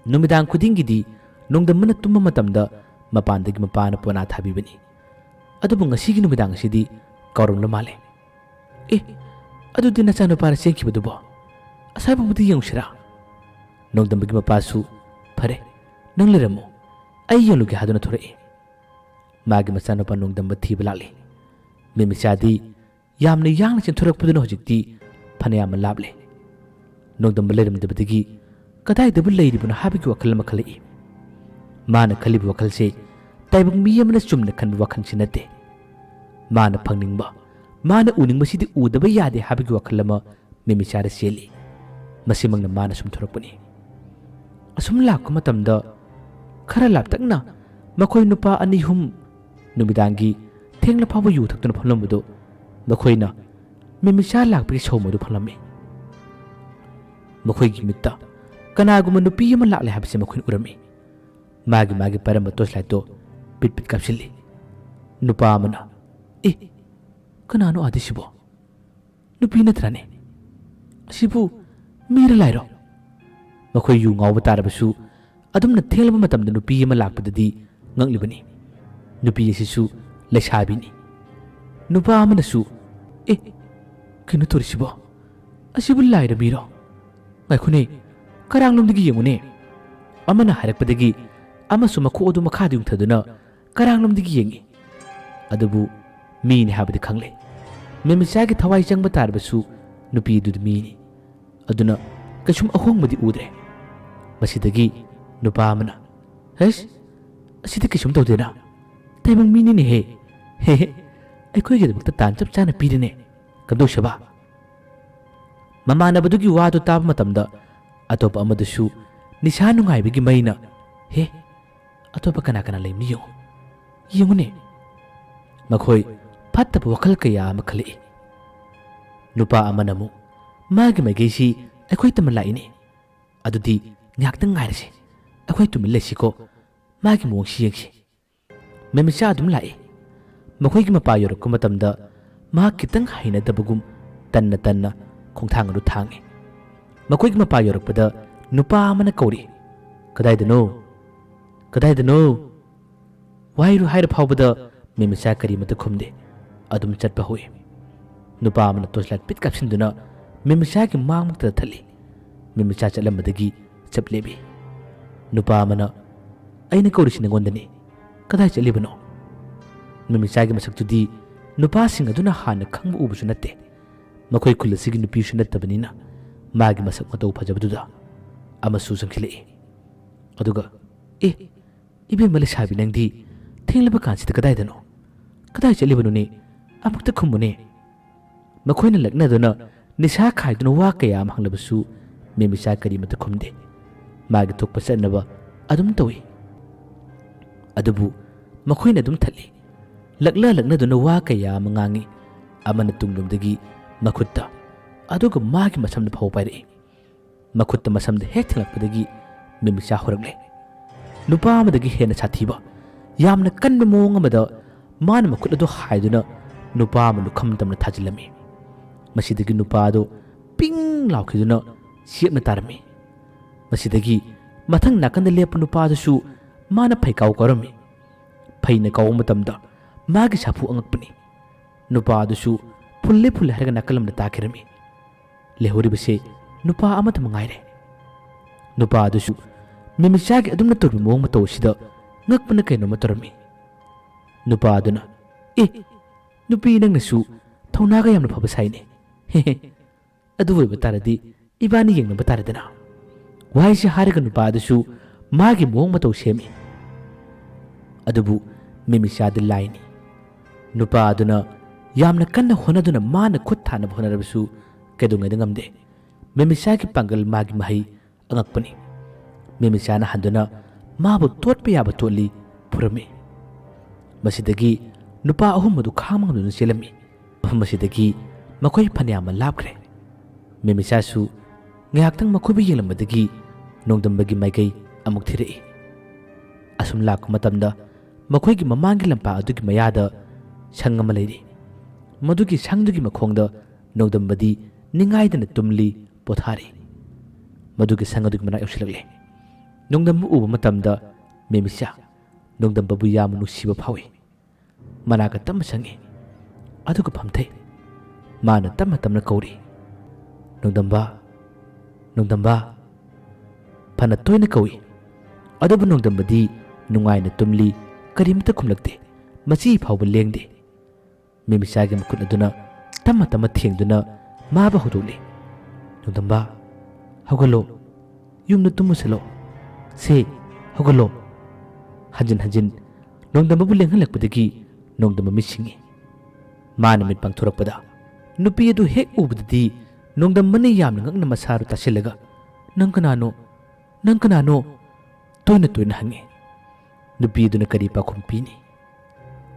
ꯅꯨꯃꯤꯗꯥꯡ ꯈꯨꯗꯤꯡꯒꯤꯗꯤ ꯅꯣꯡꯗꯝꯕꯅ ꯇꯨꯝꯕ ꯃꯇꯝꯗ ꯃꯄꯥꯟꯗꯒꯤ ꯃꯄꯥꯅ ꯄꯣꯅꯥ ꯊꯥꯕꯤꯕꯅꯤ꯫ ꯑꯗꯨꯕꯨ ꯉꯁꯤꯒꯤ ꯅꯨꯃꯤꯗꯥꯡ ꯑꯁꯤꯗꯤ ꯀꯥꯎꯔꯝꯂ ꯃꯥꯜꯂꯦ꯫ "ꯑꯦ, ꯑꯗꯨꯗꯤ ꯅꯆꯥꯅꯨꯄꯥꯅ ꯆꯦꯟꯈꯤꯕꯗꯨꯕꯣ? ꯑꯁ꯭ꯋꯥꯏꯐꯥꯎꯕꯗꯤ ꯌꯦꯡꯉꯨꯁꯤꯔꯥ?" ꯅꯣꯡꯗꯝꯕꯒꯤ ꯃꯄꯥꯁꯨ, "ꯐꯔꯦ, ꯅꯪ ꯂꯩꯔꯝꯃꯨ, ꯑꯩ ꯌꯦꯡꯂꯨꯒꯦ" ꯍꯥꯏꯗꯨꯅ ꯊꯣꯔꯛꯏ꯫ ꯃꯥꯒꯤ ꯃꯆꯥꯅꯨꯄꯥ ꯅꯣꯡꯗꯝꯕ ꯊꯤꯕ ꯂꯥꯛꯂꯤ꯫ ꯃꯤꯃꯤꯆꯥꯗꯤ ꯌꯥꯝꯅ ꯌꯥꯡꯅ ꯆꯦꯟꯊꯣꯔꯛꯄꯗꯨꯅ ꯍꯧꯖꯤꯛꯇꯤ ꯐꯅꯌꯥꯝꯅ ꯂꯥꯞꯂꯦ꯫ ꯅꯣꯡꯗꯝꯕ ꯂꯩꯔꯝꯗꯕꯗꯒꯤ ꯀꯗꯥꯏꯗꯕꯨ ꯂꯩꯔꯤꯕꯅꯣ ꯍꯥꯏꯕꯒꯤ ꯋꯥꯈꯜ ꯑꯃ ꯈꯜꯂꯛꯏ꯫ ꯃꯥꯅ ꯈꯜꯂꯤꯕ ꯋꯥꯈꯜꯁꯦ ꯇꯥꯏꯕꯪ ꯃꯤ ꯑꯃꯅ ꯆꯨꯝꯅ ꯈꯟꯕ ꯋꯥꯈꯜꯁꯤ ꯅꯠꯇꯦ꯫ ꯃꯥꯅ ꯐꯪꯅꯤꯡꯕ, ꯃꯥꯅ ꯎꯅꯤꯡꯕꯁꯤꯗꯤ ꯎꯗꯕ ꯌꯥꯗꯦ ꯍꯥꯏꯕꯒꯤ ꯋꯥꯈꯜ ꯑꯃ ꯃꯤꯃꯤꯆꯥꯗ ꯆꯦꯜꯂꯤ꯫ ꯃꯁꯤꯃꯛꯅ ꯃꯥꯅ ꯁꯨꯝ ꯊꯣꯔꯛꯄꯅꯤ꯫ ꯑꯁꯨꯝ ꯂꯥꯛꯄ ꯃꯇꯝꯗ ꯈꯔ ꯂꯥꯞꯇꯛꯅ ꯃꯈꯣꯏ ꯅꯨꯄꯥ ꯑꯅꯤ ꯑꯍꯨꯝ ꯅꯨꯃꯤꯗꯥꯡꯒꯤ ꯊꯦꯡꯂ ꯐꯥꯎꯕ ꯌꯨ ꯊꯛꯇꯨꯅ ꯐꯝꯂꯝꯕꯗꯨ ꯃꯈꯣꯏꯅ ꯃꯦꯃꯤꯆꯥ ꯂꯥꯛꯄꯒꯤ ꯁꯧ ꯃꯗꯨ ꯐꯪꯂꯝꯃꯤ꯫ ꯃꯈꯣꯏꯒꯤ ꯃꯤꯠꯇ ꯀꯅꯥꯒꯨꯝꯕ ꯅꯨꯄꯤ ꯑꯃ ꯂꯥꯛꯂꯦ ꯍꯥꯏꯕꯁꯤ ꯃꯈꯣꯏꯅ ꯎꯔꯝꯃꯤ꯫ ꯃꯥꯒꯤ ꯃꯥꯒꯤ ꯄꯥꯏꯔꯝꯕ ꯇꯣꯔꯆ ꯂꯥꯏꯠꯇꯣ ꯄꯤꯠ ꯄꯤꯠ ꯀꯥꯞꯁꯤꯜꯂꯤ꯫ ꯅꯨꯄꯥ ꯑꯃꯅ, "ꯑꯦ, ꯀꯅꯥꯅꯣ ꯑꯥꯗꯁꯤꯕꯣ? ꯅꯨꯄꯤ ꯅꯠꯇ꯭ꯔꯥꯅꯦ? ꯑꯁꯤꯕꯨ ꯃꯤꯔ ꯂꯥꯏꯔꯣ?" ꯃꯈꯣꯏ ꯌꯨ ꯉꯥꯎꯕ ꯇꯥꯔꯕꯁꯨ ꯑꯗꯨꯝꯅ ꯊꯦꯡꯂꯕ ꯃꯇꯝꯗ ꯅꯨꯄꯤ ꯑꯃ ꯂꯥꯛꯄꯗꯗꯤ ꯉꯛꯂꯤꯕꯅꯤ꯫ ꯅꯨꯄꯤ ꯑꯁꯤꯁꯨ ꯂꯩꯁꯥꯕꯤꯅꯤ꯫ ꯅꯨꯄꯥ ꯑꯃꯅꯁꯨ, "ꯑꯦ, ꯀꯩꯅꯣ ꯇꯧꯔꯤꯁꯤꯕꯣ? ꯑꯁꯤꯕꯨ ꯂꯥꯏꯔ ꯃꯤꯔꯣ? ꯉꯥꯏꯈꯣꯅꯦ, ꯀꯔꯥꯡꯂꯣꯝꯗꯒꯤ ꯌꯦꯡꯉꯨꯅꯦ꯫" ꯑꯃꯅ ꯍꯥꯏꯔꯛꯄꯗꯒꯤ ꯑꯃꯁꯨ ꯃꯈꯣꯛ ꯑꯗꯨ ꯃꯈꯥꯗ ꯌꯨꯡꯊꯗꯨꯅ ꯀꯔꯥꯡꯂꯣꯝꯗꯒꯤ ꯌꯦꯡꯉꯤ꯫ ꯑꯗꯨꯕꯨ ꯃꯤꯅꯤ ꯍꯥꯏꯕꯗꯤ ꯈꯪꯂꯦ꯫ ꯃꯦꯃꯤꯆꯥꯒꯤ ꯊꯋꯥꯏ ꯆꯪꯕ ꯇꯥꯔꯕꯁꯨ ꯅꯨꯄꯤ ꯑꯗꯨꯗꯤ ꯃꯤꯅꯤ꯫ ꯑꯗꯨꯅ ꯀꯩꯁꯨꯝ ꯑꯍꯣꯡꯕꯗꯤ ꯎꯗ꯭ꯔꯦ꯫ ꯃꯁꯤꯗꯒꯤ ꯅꯨꯄꯥ ꯑꯃꯅ, "ꯍꯩꯁ, ꯑꯁꯤꯗꯤ ꯀꯩꯁꯨꯝ ꯇꯧꯗꯦꯅ꯫ ꯇꯥꯏꯕꯪ ꯃꯤꯅꯤꯅꯦꯍꯦ꯫ ꯍꯦ ꯍꯦ, ꯑꯩꯈꯣꯏꯒꯤꯗꯃꯛꯇ ꯇꯥꯟ ꯆꯞ ꯆꯥꯅ ꯄꯤꯔꯦꯅꯦ꯫ ꯀꯝꯗꯧꯁꯦꯕ?" ꯃꯃꯥꯟꯅꯕꯗꯨꯒꯤ ꯋꯥꯗꯨ ꯇꯥꯕ ꯃꯇꯝꯗ ꯑꯇꯣꯞꯄ ꯑꯃꯗꯨꯁꯨ ꯅꯤꯁꯥ ꯅꯨꯡꯉꯥꯏꯕꯒꯤ ꯃꯩꯅ, "ꯍꯦ, ꯑꯇꯣꯞꯄ ꯀꯅꯥ ꯀꯅꯥ ꯂꯩꯕꯅꯣ ꯌꯦꯡꯉꯨ꯫ ꯌꯦꯡꯉꯨꯅꯦ꯫" ꯃꯈꯣꯏ ꯐꯠꯇꯕ ꯋꯥꯈꯜ ꯀꯌꯥ ꯑꯃ ꯈꯜꯂꯛꯏ꯫ ꯅꯨꯄꯥ ꯑꯃꯅ ꯑꯃꯨꯛ, "ꯃꯥꯒꯤ ꯃꯥꯏꯀꯩꯁꯤ ꯑꯩꯈꯣꯏ ꯇꯝꯅ ꯂꯥꯛꯏꯅꯦ꯫ ꯑꯗꯨꯗꯤ ꯉꯥꯏꯍꯥꯛꯇꯪ ꯉꯥꯏꯔꯁꯤ꯫ ꯑꯩꯈꯣꯏ ꯇꯨꯃꯤꯟ ꯂꯩꯁꯤꯀꯣ꯫ ꯃꯥꯒꯤ ꯃꯑꯣꯡꯁꯤ ꯌꯦꯡꯁꯤ꯫" ꯃꯦꯃꯤꯆꯥ ꯑꯗꯨꯝ ꯂꯥꯛꯏ꯫ ꯃꯈꯣꯏꯒꯤ ꯃꯄꯥ ꯌꯧꯔꯛꯄ ꯃꯇꯝꯗ ꯃꯍꯥꯛ ꯈꯤꯇꯪ ꯍꯩꯅꯗꯕꯒꯨꯝ ꯇꯟꯅ ꯇꯟꯅ ꯈꯣꯡꯊꯥꯡ ꯑꯗꯨ ꯊꯥꯡꯏ꯫ ꯃꯈꯣꯏꯒꯤ ꯃꯄꯥ ꯌꯧꯔꯛꯄꯗ ꯅꯨꯄꯥ ꯑꯃꯅ ꯀꯧꯔꯤ, "ꯀꯗꯥꯏꯗꯅꯣ? ꯀꯗꯥꯏꯗꯅꯣ?" ꯋꯥꯍꯩꯗꯨ ꯍꯥꯏꯔ ꯐꯥꯎꯕꯗ ꯃꯦꯃꯤꯆꯥ ꯀꯔꯤꯃꯠꯇ ꯈꯨꯝꯗꯦ꯫ ꯑꯗꯨꯝ ꯆꯠꯄ ꯍꯧꯏ꯫ ꯅꯨꯄꯥ ꯑꯃꯅ ꯇꯣꯔꯆ ꯂꯥꯏꯠ ꯄꯤꯠ ꯀꯥꯞꯁꯤꯟꯗꯨꯅ ꯃꯦꯃꯤꯆꯥꯒꯤ ꯃꯥꯡꯃꯛꯇꯗ ꯊꯠꯂꯤ꯫ ꯃꯦꯃꯤꯆꯥ ꯆꯠꯂꯝꯕꯗꯒꯤ ꯆꯞ ꯂꯦꯞꯄꯤ꯫ ꯅꯨꯄꯥ ꯑꯃꯅ, "ꯑꯩꯅ ꯀꯧꯔꯤꯁꯤ ꯅꯉꯣꯟꯗꯅꯤ꯫ ꯀꯗꯥꯏ ꯆꯠꯂꯤꯕꯅꯣ?" ꯃꯦꯃꯤꯆꯥꯒꯤ ꯃꯁꯛꯇꯨꯗꯤ ꯅꯨꯄꯥꯁꯤꯡ ꯑꯗꯨꯅ ꯍꯥꯟꯅ ꯈꯪꯕ ꯎꯕꯁꯨ ꯅꯠꯇꯦ꯫ ꯃꯈꯣꯏ ꯈꯨꯜ ꯑꯁꯤꯒꯤ ꯅꯨꯄꯤꯁꯨ ꯅꯠꯇꯕꯅꯤꯅ ꯃꯥꯒꯤ ꯃꯁꯛ ꯃꯇꯧ ꯐꯖꯕꯗꯨꯗ ꯑꯃꯁꯨ ꯆꯪꯁꯤꯜꯂꯛꯏ꯫ ꯑꯗꯨꯒ, "ꯑꯦ, ꯏꯕꯦꯝꯃ ꯂꯩꯁꯥꯕꯤ, ꯅꯪꯗꯤ ꯊꯦꯡꯂꯕ ꯀꯥꯟꯁꯤꯗ ꯀꯗꯥꯏꯗꯅꯣ? ꯀꯗꯥꯏ ꯆꯠꯂꯤꯕꯅꯣꯅꯦ? ꯑꯃꯨꯛꯇ ꯈꯨꯝꯃꯨꯅꯦ꯫" ꯃꯈꯣꯏꯅ ꯂꯛꯅꯗꯨꯅ ꯅꯤꯁꯥ ꯈꯥꯏꯗꯨꯅ ꯋꯥ ꯀꯌꯥ ꯑꯃ ꯍꯪꯂꯕꯁꯨ ꯃꯦꯃꯤꯆꯥ ꯀꯔꯤꯃꯠꯇ ꯈꯨꯝꯗꯦ꯫ ꯃꯥꯒꯤ ꯊꯣꯛꯄ ꯆꯠꯅꯕ ꯑꯗꯨꯝ ꯇꯧꯏ꯫ ꯑꯗꯨꯕꯨ ꯃꯈꯣꯏꯅ ꯑꯗꯨꯝ ꯊꯠꯂꯤ꯫ ꯂꯛꯅ ꯂꯛꯅꯗꯨꯅ ꯋꯥ ꯀꯌꯥ ꯑꯃ ꯉꯥꯡꯏ꯫ ꯑꯃꯅ ꯇꯨꯡꯂꯣꯝꯗꯒꯤ ꯃꯈꯨꯠꯇ, ꯑꯗꯨꯒ ꯃꯥꯒꯤ ꯃꯁꯝꯗ ꯐꯥꯎꯕ ꯄꯥꯏꯔꯛꯏ꯫ ꯃꯈꯨꯠꯇ ꯃꯁꯝꯗ ꯍꯦꯛ ꯊꯦꯡꯂꯛꯄꯗꯒꯤ ꯃꯦꯃꯤꯆꯥ ꯍꯧꯔꯛꯂꯦ꯫ ꯅꯨꯄꯥ ꯑꯃꯗꯒꯤ ꯍꯦꯟꯅ ꯁꯥꯊꯤꯕ, ꯌꯥꯝꯅ ꯀꯟꯕ ꯃꯑꯣꯡ ꯑꯃꯗ ꯃꯥꯅ ꯃꯈꯨꯠ ꯑꯗꯨ ꯍꯥꯏꯗꯨꯅ ꯅꯨꯄꯥ ꯑꯃ ꯂꯨꯈꯝ ꯇꯝꯅ ꯊꯥꯖꯤꯜꯂꯝꯃꯤ꯫ ꯃꯁꯤꯗꯒꯤ ꯅꯨꯄꯥ ꯑꯗꯨ ꯄꯤꯡ ꯂꯥꯎꯈꯤꯗꯨꯅ ꯆꯦꯞꯅ ꯇꯥꯔꯝꯃꯤ꯫ ꯃꯁꯤꯗꯒꯤ ꯃꯊꯪ ꯅꯥꯀꯟꯗ ꯂꯦꯞꯄ ꯅꯨꯄꯥ ꯑꯗꯨꯁꯨ ꯃꯥꯅ ꯐꯩꯀꯥꯎ ꯀꯥꯎꯔꯝꯃꯤ꯫ ꯐꯩꯅ ꯀꯥꯎꯕ ꯃꯇꯝꯗ ꯃꯥꯒꯤ ꯁꯥꯐꯨ ꯑꯉꯛꯄꯅꯤ꯫ ꯅꯨꯄꯥ ꯑꯗꯨꯁꯨ ꯐꯨꯜꯂꯦ ꯐꯨꯜꯂꯦ ꯍꯥꯏꯔꯒ ꯅꯥꯀꯜ ꯑꯃꯗ ꯇꯥꯈꯤꯔꯝꯃꯤ꯫ ꯂꯩꯍꯧꯔꯤꯕꯁꯦ ꯅꯨꯄꯥ ꯑꯃꯇ ꯃꯉꯥꯏꯔꯦ꯫ ꯅꯨꯄꯥ ꯑꯗꯨꯁꯨ ꯃꯦꯃꯤꯆꯥꯒꯤ ꯑꯗꯨꯝꯅ ꯇꯧꯔꯤꯕ ꯃꯑꯣꯡ ꯃꯇꯧ ꯑꯁꯤꯗ ꯉꯛꯄꯅ ꯀꯩꯅꯣꯝꯃ ꯇꯧꯔꯝꯃꯤ꯫ ꯅꯨꯄꯥ ꯑꯗꯨꯅ, "ꯑꯦ, ꯅꯨꯄꯤ ꯅꯪꯅꯁꯨ ꯊꯧꯅꯥꯒ ꯌꯥꯝꯅ ꯐꯕ ꯁꯥꯏꯅꯦ꯫ ꯍꯦ ꯍꯦ, ꯑꯗꯨ ꯑꯣꯏꯕ ꯇꯥꯔꯗꯤ ꯏꯕꯥꯅꯤ ꯌꯦꯡꯅꯕ ꯇꯥꯔꯦꯗꯅ"꯫ ꯋꯥꯍꯩꯁꯤ ꯍꯥꯏꯔꯒ ꯅꯨꯄꯥ ꯑꯗꯨꯁꯨ ꯃꯥꯒꯤ ꯃꯑꯣꯡ ꯃꯇꯧ ꯁꯦꯝꯃꯤ꯫ ꯑꯗꯨꯕꯨ ꯃꯦꯃꯤꯆꯥꯗꯤ ꯂꯥꯏꯅꯤ꯫ ꯅꯨꯄꯥ ꯑꯗꯨꯅ ꯌꯥꯝꯅ ꯀꯟꯅ ꯍꯣꯠꯅꯗꯨꯅ ꯃꯥꯅ ꯈꯨꯠ ꯊꯥꯅꯕ ꯍꯣꯠꯅꯔꯕꯁꯨ ꯀꯩꯗꯧꯉꯩꯗ ꯉꯝꯗꯦ꯫ ꯃꯦꯃꯤꯆꯥꯒꯤ ꯄꯥꯡꯒꯜ ꯃꯥꯒꯤ ꯃꯍꯩ ꯑꯉꯛꯄꯅꯤ꯫ ꯃꯦꯃꯤꯆꯥꯅ ꯍꯟꯗꯨꯅ ꯃꯥꯕꯨ ꯇꯣꯠꯄ ꯌꯥꯕ ꯇꯣꯠꯂꯤ ꯐꯨꯔꯝꯃꯤ꯫ ꯃꯁꯤꯗꯒꯤ ꯅꯨꯄꯥ ꯑꯍꯨꯝ ꯑꯗꯨ ꯈꯥꯡꯕ ꯉꯝꯗꯨꯅ ꯆꯦꯜꯂꯝꯃꯤ꯫ ꯃꯐꯝ ꯑꯁꯤꯗꯒꯤ ꯃꯈꯣꯏ ꯐꯅꯌꯥꯝ ꯑꯃ ꯂꯥꯞꯈ꯭ꯔꯦ꯫ ꯃꯦꯃꯤꯆꯥꯁꯨ ꯉꯥꯏꯍꯥꯛꯇꯪ ꯃꯈꯣꯏꯕꯨ ꯌꯦꯡꯂꯝꯕꯗꯒꯤ ꯅꯣꯡꯗꯝꯕꯒꯤ ꯃꯥꯏꯀꯩ ꯑꯃꯨꯛ ꯊꯤꯔꯛꯏ꯫ ꯑꯁꯨꯝ ꯂꯥꯛꯄ ꯃꯇꯝꯗ ꯃꯈꯣꯏꯒꯤ ꯃꯃꯥꯡꯒꯤ ꯂꯝꯄꯥꯛ ꯑꯗꯨꯒꯤ ꯃꯌꯥꯗ ꯁꯪ ꯑꯃ ꯂꯩꯔꯤ꯫ ꯃꯗꯨꯒꯤ ꯁꯪꯗꯨꯒꯤ ꯃꯈꯣꯡꯗ ꯅꯣꯡꯗꯝꯕꯗꯤ ꯅꯤꯡꯉꯥꯏꯗꯅ ꯇꯨꯝꯂꯤ, ꯄꯣꯊꯥꯔꯤ꯫ ꯃꯗꯨꯒꯤ ꯁꯪ ꯑꯗꯨꯒꯤ ꯃꯅꯥꯛ ꯌꯧꯁꯤꯜꯂꯛꯂꯦ꯫ ꯅꯣꯡꯗꯝꯕ ꯎꯕ ꯃꯇꯝꯗ ꯃꯦꯃꯤꯆꯥ ꯅꯣꯡꯗꯝꯕꯕꯨ ꯌꯥꯝꯅ ꯅꯨꯡꯁꯤꯕ ꯐꯥꯎꯏ꯫ ꯃꯅꯥꯛꯇ ꯇꯞꯅ ꯆꯪꯏ꯫ ꯑꯗꯨꯒ ꯐꯝꯊꯩ꯫ ꯃꯥꯅ ꯇꯞꯅ ꯇꯞꯅ ꯀꯧꯔꯤ, "ꯅꯣꯡꯗꯝꯕ, ꯅꯣꯡꯗꯝꯕ"꯫ ꯐꯅ ꯇꯣꯏꯅ ꯀꯧꯏ꯫ ꯑꯗꯨꯕꯨ ꯅꯣꯡꯗꯝꯕꯗꯤ ꯅꯨꯡꯉꯥꯏꯅ ꯇꯨꯝꯂꯤ, ꯀꯔꯤꯃꯇ ꯈꯨꯝꯂꯛꯇꯦ꯫ ꯃꯆꯤ ꯐꯥꯎꯕ ꯂꯦꯡꯗꯦ꯫ ꯃꯦꯃꯤꯆꯥꯒꯤ ꯃꯈꯨꯠ ꯑꯗꯨꯅ ꯇꯞꯅ ꯇꯞꯅ ꯊꯦꯡꯗꯨꯅ ꯃꯥꯕꯨ ꯍꯧꯗꯣꯛꯂꯤ꯫ "ꯅꯣꯡꯗꯝꯕ, ꯍꯧꯒꯠꯂꯣ꯫ ꯌꯨꯝꯗ ꯇꯨꯝꯃꯨꯁꯤꯜꯂꯣ꯫ ꯁꯦ, ꯍꯧꯒꯠꯂꯣ"꯫ ꯍꯟꯖꯤꯟ ꯍꯟꯖꯤꯟ ꯅꯣꯡꯗꯝꯕꯕꯨ ꯂꯦꯡꯍꯜꯂꯛꯄꯗꯒꯤ ꯅꯣꯡꯗꯝꯕ ꯃꯤꯠ ꯁꯤꯡꯏ꯫ ꯃꯥꯅ ꯃꯤꯠ ꯄꯥꯡꯊꯣꯔꯛꯄꯗ ꯅꯨꯄꯤ ꯑꯗꯨ ꯍꯦꯛ ꯎꯕꯗꯗꯤ ꯅꯣꯡꯗꯝꯕꯅ ꯌꯥꯝꯅ ꯉꯛꯅ ꯃꯁꯥꯗꯨ ꯇꯥꯁꯤꯜꯂꯒ "ꯅꯪ ꯀꯅꯥꯅꯣ? ꯅꯪ ꯀꯅꯥꯅꯣ?" ꯇꯣꯏꯅ ꯇꯣꯏꯅ ꯍꯪꯉꯤ꯫ ꯅꯨꯄꯤ ꯑꯗꯨꯅ ꯀꯔꯤ ꯄꯥꯎꯈꯨꯝ ꯄꯤꯅꯤ?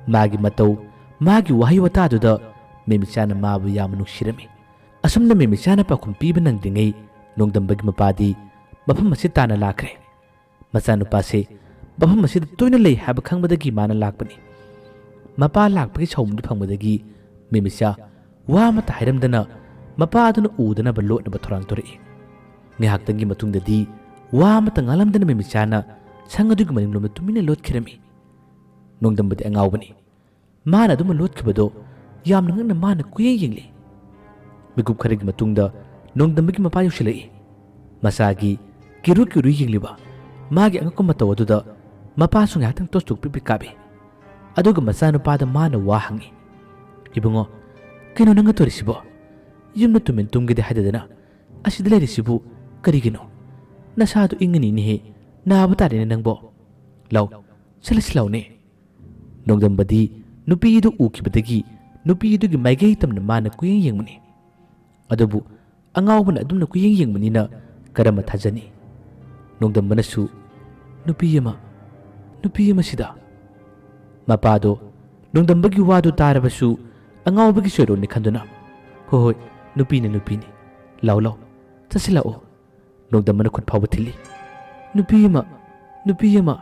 ꯃꯥꯒꯤ ꯃꯇꯧ, ꯃꯥꯒꯤ ꯋꯥꯍꯩ ꯋꯥꯇꯥꯗꯨꯗ ꯃꯦꯃꯤꯆꯥꯅ ꯃꯥꯕꯨ ꯌꯥꯝꯅ ꯅꯨꯡꯁꯤꯔꯝꯃꯤ꯫ ꯑꯁꯨꯝꯅ ꯃꯦꯃꯤꯆꯥꯅ ꯄꯥꯎꯈꯨꯝ ꯄꯤꯕ ꯅꯪꯗ꯭ꯔꯤꯉꯩ ꯅꯣꯡꯗꯝꯕꯒꯤ ꯃꯄꯥꯗꯤ ꯃꯐꯝ ꯑꯁꯤ ꯇꯥꯟꯅ ꯂꯥꯛꯈ꯭ꯔꯦ꯫ ꯃꯆꯥꯅꯨꯄꯥꯁꯦ ꯃꯐꯝ ꯑꯁꯤꯗ ꯇꯣꯏꯅ ꯂꯩ ꯍꯥꯏꯕ ꯈꯪꯕꯗꯒꯤ ꯃꯥꯅ ꯂꯥꯛꯄꯅꯤ꯫ ꯃꯄꯥ ꯂꯥꯛꯄꯒꯤ ꯁꯥꯎꯅꯤꯡꯕ ꯐꯪꯕꯗꯒꯤ ꯃꯦꯃꯤꯆꯥ ꯋꯥ ꯑꯃꯠꯇ ꯍꯥꯏꯔꯝꯗꯅ ꯃꯄꯥ ꯑꯗꯨꯅ ꯎꯗꯅꯕ ꯂꯣꯠꯅꯕ ꯊꯧꯔꯥꯡ ꯇꯧꯔꯛꯏ꯫ ꯉꯥꯏꯍꯥꯛꯇꯪꯒꯤ ꯃꯇꯨꯡꯗꯗꯤ ꯋꯥ ꯑꯃꯠꯇ ꯉꯥꯡꯂꯝꯗꯅ ꯃꯦꯃꯤꯆꯥꯅ ꯁꯪ ꯑꯗꯨꯒꯤ ꯃꯅꯤꯡꯂꯣꯝꯗ ꯇꯨꯃꯤꯟꯅ ꯂꯣꯠꯈꯤꯔꯝꯃꯤ꯫ ꯅꯣꯡꯗꯝꯕꯗꯤ ꯑꯉꯥꯎꯕꯅꯤ꯫ ꯃꯥꯅ ꯑꯗꯨꯃ ꯂꯣꯠꯈꯤꯕꯗꯣ ꯌꯥꯝꯅ ꯉꯛꯅ ꯃꯥꯅ ꯀꯨꯌꯦꯡ ꯌꯦꯡꯂꯤ꯫ ꯃꯤꯀꯨꯞ ꯈꯔꯒꯤ ꯃꯇꯨꯡꯗ ꯅꯣꯡꯗꯝꯕꯒꯤ ꯃꯄꯥ ꯌꯧꯁꯤꯜꯂꯛꯏ꯫ ꯃꯆꯥꯒꯤ ꯀꯤꯔꯨ ꯀꯤꯔꯨ ꯌꯦꯡꯂꯤꯕ ꯃꯥꯒꯤ ꯑꯉꯛꯄ ꯃꯇꯧ ꯑꯗꯨꯗ ꯃꯄꯥꯁꯨ ꯉꯥꯏꯍꯥꯛꯇꯪ ꯇꯣꯁ ꯇꯣꯛ ꯄꯤꯛ ꯄꯤꯛ ꯀꯥꯞꯄꯤ꯫ ꯑꯗꯨꯒ ꯃꯆꯥꯅꯨꯄꯥꯗ ꯃꯥꯅ ꯋꯥ ꯍꯪꯉꯤ, "ꯏꯕꯨꯡꯉꯣ, ꯀꯩꯅꯣ ꯅꯪꯅ ꯇꯧꯔꯤꯁꯤꯕꯣ? ꯌꯨꯝꯗ ꯇꯨꯃꯤꯟ ꯇꯨꯝꯒꯦꯗꯤ ꯍꯥꯏꯗꯗꯅ ꯑꯁꯤꯗ ꯂꯩꯔꯤꯁꯤꯕꯨ ꯀꯔꯤꯒꯤꯅꯣ? ꯅꯁꯥꯗꯨ ꯏꯪꯉꯅꯤꯅꯦꯍꯦ, ꯅꯥꯕ ꯇꯥꯔꯦꯅꯦ ꯅꯪꯕꯣ꯫ ꯂꯥꯎ, ꯆꯠꯂꯁꯤ ꯂꯥꯎꯅꯦ꯫" ꯅꯣꯡꯗꯝꯕꯗꯤ ꯅꯨꯄꯤꯗꯨ ꯎꯈꯤꯕꯗꯒꯤ ꯅꯨꯄꯤꯗꯨꯒꯤ ꯃꯥꯏꯀꯩ ꯇꯝꯅ ꯃꯥꯅ ꯀꯨꯌꯦꯡ ꯌꯦꯡꯕꯅꯤ꯫ ꯑꯗꯨꯕꯨ ꯑꯉꯥꯎꯕꯅ ꯑꯗꯨꯝꯅ ꯀꯨꯌꯦꯡ ꯌꯦꯡꯕꯅꯤꯅ ꯀꯔꯝꯅ ꯊꯥꯖꯅꯤ? ꯅꯣꯡꯗꯝꯕꯅꯁꯨ, "ꯅꯨꯄꯤ ꯑꯃ, ꯅꯨꯄꯤ ꯑꯃ ꯁꯤꯗ?" ꯃꯄꯥꯗꯣ ꯅꯣꯡꯗꯝꯕꯒꯤ ꯋꯥꯗꯨ ꯇꯥꯔꯕꯁꯨ ꯑꯉꯥꯎꯕꯒꯤ ꯆꯣꯏꯔꯣꯜꯅꯤ ꯈꯟꯗꯨꯅ, "ꯍꯣꯏ, ꯍꯣꯏ, ꯅꯨꯄꯤꯅꯤ, ꯅꯨꯄꯤꯅꯤ꯫ ꯂꯥꯎ, ꯂꯥꯎ, ꯆꯠꯁꯤꯜꯂꯛꯑꯣ꯫" ꯅꯣꯡꯗꯝꯕꯅ ꯈꯨꯠ ꯐꯥꯎꯕ ꯊꯤꯜꯂꯤ꯫ "ꯅꯨꯄꯤ ꯑꯃ, ꯅꯨꯄꯤ ꯑꯃ꯫"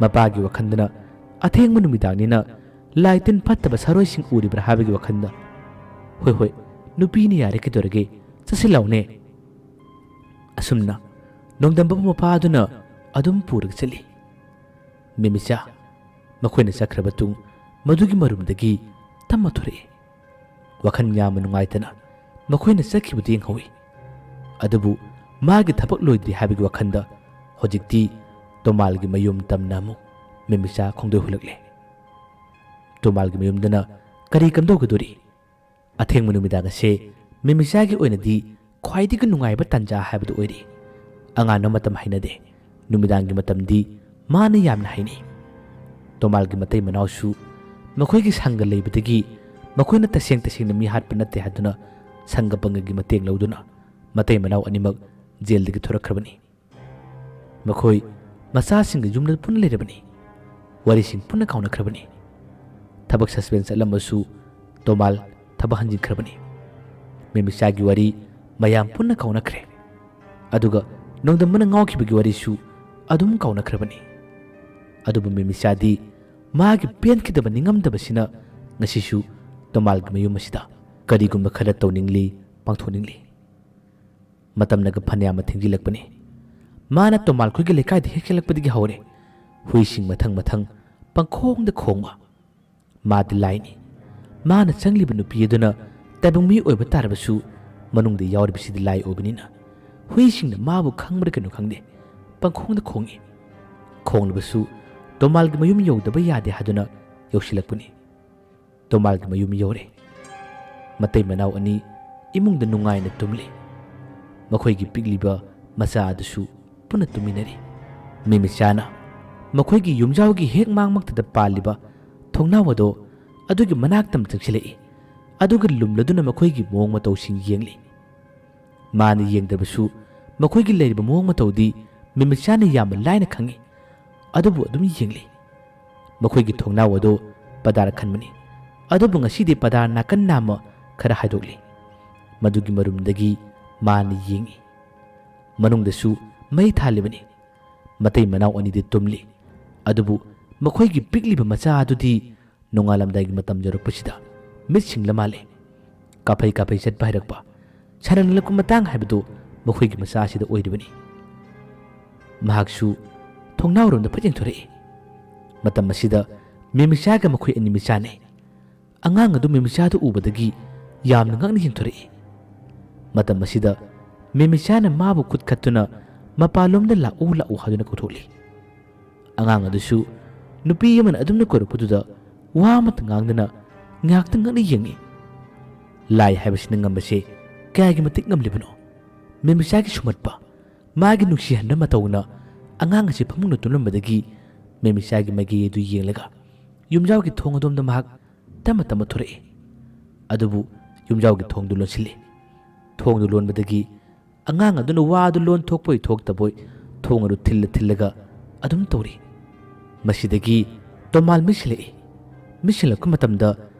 ꯃꯄꯥꯒꯤ ꯋꯥꯈꯜꯗꯅ ꯑꯊꯦꯡꯕ ꯅꯨꯃꯤꯗꯥꯡꯅꯤꯅ ꯂꯥꯏ ꯇꯤꯟ ꯐꯠꯇꯕ ꯁꯥꯔꯣꯏꯁꯤꯡ ꯎꯔꯤꯕ꯭ꯔꯥ ꯍꯥꯏꯕꯒꯤ ꯋꯥꯈꯜꯗ, "ꯍꯣꯏ, ꯍꯣꯏ, ꯅꯨꯄꯤꯅꯤ ꯌꯥꯔꯦ, ꯀꯩꯗꯧꯔꯒꯦ? ꯆꯠꯁꯤꯜꯂꯛꯎꯅꯦ꯫" ꯑꯁꯨꯝꯅ ꯅꯣꯡꯗꯝꯕꯕꯨ ꯃꯄꯥ ꯑꯗꯨꯅ ꯑꯗꯨꯝ ꯄꯨꯔꯒ ꯆꯠꯂꯤ꯫ ꯃꯦꯃꯤꯆꯥ, ꯃꯈꯣꯏꯅ ꯆꯠꯈ꯭ꯔꯕ ꯇꯨꯡ ꯃꯗꯨꯒꯤ ꯃꯔꯨꯝꯗꯒꯤ ꯇꯝꯃ ꯊꯣꯔꯛꯏ꯫ ꯋꯥꯈꯜ ꯌꯥꯝꯅ ꯅꯨꯡꯉꯥꯏꯇꯅ ꯃꯈꯣꯏꯅ ꯆꯠꯈꯤꯕꯗꯨ ꯌꯦꯡꯍꯧꯏ꯫ ꯑꯗꯨꯕꯨ ꯃꯥꯒꯤ ꯊꯕꯛ ꯂꯣꯏꯗ꯭ꯔꯤ ꯍꯥꯏꯕꯒꯤ ꯋꯥꯈꯜꯗ ꯍꯧꯖꯤꯛꯇꯤ ꯇꯣꯃꯥꯜꯒꯤ ꯃꯌꯨꯝ ꯇꯝꯅ ꯑꯃꯨꯛ ꯃꯦꯃꯤꯆꯥ ꯈꯣꯡꯗꯣꯏ ꯍꯨꯜꯂꯛꯂꯦ꯫ ꯇꯣꯃꯥꯜꯒꯤ ꯃꯌꯨꯝꯗꯅ ꯀꯔꯤ ꯀꯝꯗꯧꯒꯗꯣꯔꯤ? ꯑꯊꯦꯡꯕ ꯅꯨꯃꯤꯗꯥꯡ ꯑꯁꯦ ꯃꯦꯃꯤꯆꯥꯒꯤ ꯑꯣꯏꯅꯗꯤ ꯈ꯭ꯋꯥꯏꯗꯒꯤ ꯅꯨꯡꯉꯥꯏꯕ ꯇꯥꯟꯖꯥ ꯍꯥꯏꯕꯗꯨ ꯑꯣꯏꯔꯤ꯫ ꯑꯉꯥꯟꯕ ꯃꯇꯝ ꯍꯩꯅꯗꯦ꯫ ꯅꯨꯃꯤꯗꯥꯡꯒꯤ ꯃꯇꯝꯗꯤ ꯃꯥꯅ ꯌꯥꯝꯅ ꯍꯩꯅꯩ꯫ ꯇꯣꯃꯥꯜꯒꯤ ꯃꯇꯩ ꯃꯅꯥꯎꯁꯨ ꯃꯈꯣꯏꯒꯤ ꯁꯪꯒ ꯂꯩꯕꯗꯒꯤ ꯃꯈꯣꯏꯅ ꯇꯁꯦꯡ ꯇꯁꯦꯡꯅ ꯃꯤ ꯍꯥꯠꯄ ꯅꯠꯇꯦ ꯍꯥꯏꯗꯨꯅ ꯁꯪꯒ ꯄꯪꯒꯒꯤ ꯃꯇꯦꯡ ꯂꯧꯗꯨꯅ ꯃꯇꯩ ꯃꯅꯥꯎ ꯑꯅꯤꯃꯛ ꯖꯦꯜꯗꯒꯤ ꯊꯣꯔꯛꯈ꯭ꯔꯕꯅꯤ꯫ ꯃꯈꯣꯏ ꯃꯆꯥꯁꯤꯡꯒ ꯌꯨꯝꯗ ꯄꯨꯟꯅ ꯂꯩꯔꯕꯅꯤ꯫ ꯋꯥꯔꯤꯁꯤꯡ ꯄꯨꯟꯅ ꯀꯥꯎꯅꯈ꯭ꯔꯕꯅꯤ꯫ ꯊꯕꯛ ꯁꯁꯄꯦꯟ ꯆꯠꯂꯝꯕꯁꯨ ꯇꯣꯃꯥꯜ ꯊꯕꯛ ꯍꯟꯖꯤꯟꯈ꯭ꯔꯕꯅꯤ꯫ ꯃꯦꯃꯤꯆꯥꯒꯤ ꯋꯥꯔꯤ ꯃꯌꯥꯝ ꯄꯨꯟꯅ ꯀꯥꯎꯅꯈ꯭ꯔꯦ꯫ ꯑꯗꯨꯒ ꯅꯣꯡꯗꯝꯕꯅ ꯉꯥꯎꯈꯤꯕꯒꯤ ꯋꯥꯔꯤꯁꯨ ꯑꯗꯨꯝ ꯀꯥꯎꯅꯈ꯭ꯔꯕꯅꯤ꯫ ꯑꯗꯨꯕꯨ ꯃꯦꯃꯤꯆꯥꯗꯤ ꯃꯥꯒꯤ ꯄꯦꯟꯈꯤꯗꯕ ꯅꯤꯡꯉꯝꯗꯕꯁꯤꯅ ꯉꯁꯤꯁꯨ ꯇꯣꯃꯥꯜꯒꯤ ꯃꯌꯨꯝ ꯑꯁꯤꯗ ꯀꯔꯤꯒꯨꯝꯕ ꯈꯔ ꯇꯧꯅꯤꯡꯂꯤ, ꯄꯥꯡꯊꯣꯛꯅꯤꯡꯂꯤ꯫ ꯃꯇꯝꯅꯒ ꯐꯅꯌꯥꯝꯅ ꯊꯦꯡꯖꯤꯜꯂꯛꯄꯅꯤ꯫ ꯃꯥꯅ ꯇꯣꯃꯥꯜ ꯈꯣꯏꯒꯤ ꯂꯩꯀꯥꯏꯗ ꯍꯦꯛ ꯆꯦꯜꯂꯛꯄꯗꯒꯤ ꯍꯧꯔꯦ ꯍꯨꯏꯁꯤꯡ ꯃꯊꯪ ꯃꯊꯪ ꯄꯪꯈꯣꯡꯗ ꯈꯣꯡꯕ꯫ ꯃꯥꯗꯤ ꯂꯥꯏꯅꯤ꯫ ꯃꯥꯅ ꯆꯪꯂꯤꯕ ꯅꯨꯄꯤ ꯑꯗꯨꯅ ꯇꯥꯏꯕꯪ ꯃꯤ ꯑꯣꯏꯕ ꯇꯥꯔꯕꯁꯨ ꯃꯅꯨꯡꯗ ꯌꯥꯎꯔꯤꯕꯁꯤꯗꯤ ꯂꯥꯏ ꯑꯣꯏꯕꯅꯤꯅ ꯍꯨꯏꯁꯤꯡꯅ ꯃꯥꯕꯨ ꯈꯪꯕ꯭ꯔꯥ ꯀꯩꯅꯣ ꯈꯪꯗꯦ ꯄꯪꯈꯣꯡꯗ ꯈꯣꯡꯏ꯫ ꯈꯣꯡꯂꯕꯁꯨ ꯇꯣꯃꯥꯜꯒꯤ ꯃꯌꯨꯝ ꯌꯧꯗꯕ ꯌꯥꯗꯦ ꯍꯥꯏꯗꯨꯅ ꯌꯧꯁꯤꯜꯂꯛꯄꯅꯤ꯫ ꯇꯣꯃꯥꯜꯒꯤ ꯃꯌꯨꯝ ꯌꯧꯔꯦ꯫ ꯃꯇꯩ ꯃꯅꯥꯎ ꯑꯅꯤ ꯏꯃꯨꯡꯗ ꯅꯨꯡꯉꯥꯏꯅ ꯇꯨꯝꯂꯤ꯫ ꯃꯈꯣꯏꯒꯤ ꯄꯤꯛꯂꯤꯕ ꯃꯆꯥ ꯑꯗꯨꯁꯨ ꯄꯨꯟꯅ ꯇꯨꯝꯃꯤꯟꯅꯔꯤ꯫ ꯃꯦꯃꯤꯆꯥꯅ ꯃꯈꯣꯏꯒꯤ ꯌꯨꯝꯖꯥꯎꯒꯤ ꯍꯦꯛ ꯃꯥꯡꯃꯛꯇꯗ ꯄꯥꯜꯂꯤꯕ ꯊꯣꯡꯅꯥꯎ ꯑꯗꯣ ꯑꯗꯨꯒꯤ ꯃꯅꯥꯛꯇ ꯆꯪꯁꯤꯜꯂꯛꯏ꯫ ꯑꯗꯨꯒ ꯂꯨꯝꯂꯗꯨꯅ ꯃꯈꯣꯏꯒꯤ ꯃꯑꯣꯡ ꯃꯇꯧꯁꯤꯡ ꯌꯦꯡꯂꯤ꯫ ꯃꯥꯅ ꯌꯦꯡꯗ꯭ꯔꯕꯁꯨ ꯃꯈꯣꯏꯒꯤ ꯂꯩꯔꯤꯕ ꯃꯑꯣꯡ ꯃꯇꯧꯗꯤ ꯃꯦꯃꯤꯆꯥꯅ ꯌꯥꯝꯅ ꯂꯥꯏꯅ ꯈꯪꯏ꯫ ꯑꯗꯨꯕꯨ ꯑꯗꯨꯝ ꯌꯦꯡꯂꯤ꯫ ꯃꯈꯣꯏꯒꯤ ꯊꯣꯡꯅꯥꯎ ꯑꯗꯨ ꯄꯗꯥꯔ ꯈꯟꯕꯅꯤ꯫ ꯑꯗꯨꯕꯨ ꯉꯁꯤꯗꯤ ꯄꯗꯥꯔ ꯅꯥꯀꯟ ꯅꯥꯝꯃ ꯈꯔ ꯍꯥꯏꯗꯣꯛꯂꯤ꯫ ꯃꯗꯨꯒꯤ ꯃꯔꯨꯝꯗꯒꯤ ꯃꯥꯅ ꯌꯦꯡꯏ꯫ ꯃꯅꯨꯡꯗꯁꯨ ꯃꯩ ꯊꯥꯜꯂꯤꯕꯅꯤ꯫ ꯃꯇꯩ ꯃꯅꯥꯎ ꯑꯅꯤꯗꯤ ꯇꯨꯝꯂꯤ꯫ ꯑꯗꯨꯕꯨ ꯃꯈꯣꯏꯒꯤ ꯄꯤꯛꯂꯤꯕ ꯃꯆꯥ ꯑꯗꯨꯗꯤ ꯅꯣꯡꯉꯥꯜꯂꯝꯗꯥꯏꯒꯤ ꯃꯇꯝ ꯌꯧꯔꯛꯄꯁꯤꯗ ꯃꯤꯠ ꯁꯤꯡꯂ ꯃꯥꯜꯂꯦ꯫ ꯀꯥꯐꯩ ꯀꯥꯐꯩ ꯆꯠꯄ ꯍꯩꯔꯛꯄ, ꯁꯥꯟꯅꯅꯤꯡꯂꯛꯄ ꯃꯇꯥꯡ ꯍꯥꯏꯕꯗꯨ ꯃꯈꯣꯏꯒꯤ ꯃꯆꯥ ꯑꯁꯤꯗ ꯑꯣꯏꯔꯤꯕꯅꯤ꯫ ꯃꯍꯥꯛꯁꯨ ꯊꯣꯡꯅꯥꯎꯔꯣꯝꯗ ꯐꯠ ꯌꯦꯡꯊꯣꯔꯛꯏ꯫ ꯃꯇꯝ ꯑꯁꯤꯗ ꯃꯦꯃꯤꯆꯥꯒ ꯃꯈꯣꯏ ꯑꯅꯤ ꯃꯤꯆꯥꯟꯅꯩ꯫ ꯑꯉꯥꯡ ꯑꯗꯨ ꯃꯦꯃꯤꯆꯥꯗꯨ ꯎꯕꯗꯒꯤ ꯌꯥꯝꯅ ꯉꯛꯅ ꯌꯦꯡꯊꯣꯔꯛꯏ꯫ ꯃꯇꯝ ꯑꯁꯤꯗ ꯃꯦꯃꯤꯆꯥꯅ ꯃꯥꯕꯨ ꯈꯨꯠ ꯈꯠꯇꯨꯅ ꯃꯄꯥꯟꯂꯣꯝꯗ ꯂꯥꯛꯎ ꯂꯥꯛꯎ ꯍꯥꯏꯗꯨꯅ ꯀꯧꯊꯣꯛꯂꯤ꯫ ꯑꯉꯥꯡ ꯑꯗꯨꯁꯨ ꯅꯨꯄꯤ ꯑꯃꯅ ꯑꯗꯨꯝꯅ ꯀꯧꯔꯛꯄꯗꯨꯗ ꯋꯥ ꯑꯃꯠꯇ ꯉꯥꯡꯗꯅ ꯉꯥꯏꯍꯥꯛꯇ ꯉꯛꯅ ꯌꯦꯡꯏ꯫ ꯂꯥꯏ ꯍꯥꯏꯕꯁꯤꯅ ꯉꯝꯕꯁꯦ ꯀꯌꯥꯒꯤ ꯃꯇꯤꯛ ꯉꯝꯂꯤꯕꯅꯣ? ꯃꯦꯃꯤꯆꯥꯒꯤ ꯁꯨꯝꯍꯠꯄ, ꯃꯥꯒꯤ ꯅꯨꯡꯁꯤꯍꯟꯕ ꯃꯇꯧꯅ ꯑꯉꯥꯡ ꯑꯁꯤ ꯐꯃꯨꯡꯗ ꯇꯨꯝꯂꯝꯕꯗꯒꯤ ꯃꯦꯃꯤꯆꯥꯒꯤ ꯃꯥꯏꯀꯩ ꯑꯗꯨ ꯌꯦꯡꯂꯒ ꯌꯨꯝꯖꯥꯎꯒꯤ ꯊꯣꯡ ꯑꯗꯣꯝꯗ ꯃꯍꯥꯛ ꯇꯞꯅ ꯇꯞꯅ ꯊꯣꯔꯛꯏ꯫ ꯑꯗꯨꯕꯨ ꯌꯨꯝꯖꯥꯎꯒꯤ ꯊꯣꯡꯗꯨ ꯂꯣꯟꯁꯤꯜꯂꯤ꯫ ꯊꯣꯡꯗꯨ ꯂꯣꯟꯕꯗꯒꯤ ꯑꯉꯥꯡ ꯑꯗꯨꯅ ꯋꯥꯗꯨ ꯂꯣꯟ ꯊꯣꯛꯄꯣꯏ ꯊꯣꯛꯇꯕꯣꯏ ꯊꯣꯡ ꯑꯗꯨ ꯊꯤꯜꯂ ꯊꯤꯜꯂꯒ ꯑꯗꯨꯝ ꯇꯧꯔꯤ꯫ ꯃꯁꯤꯗꯒꯤ ꯇꯣꯃꯥꯜ ꯃꯤꯠ ꯁꯤꯜꯂꯛꯏ꯫ ꯃꯤꯠ ꯁꯤꯜꯂꯛꯄ ꯃꯇꯝꯗ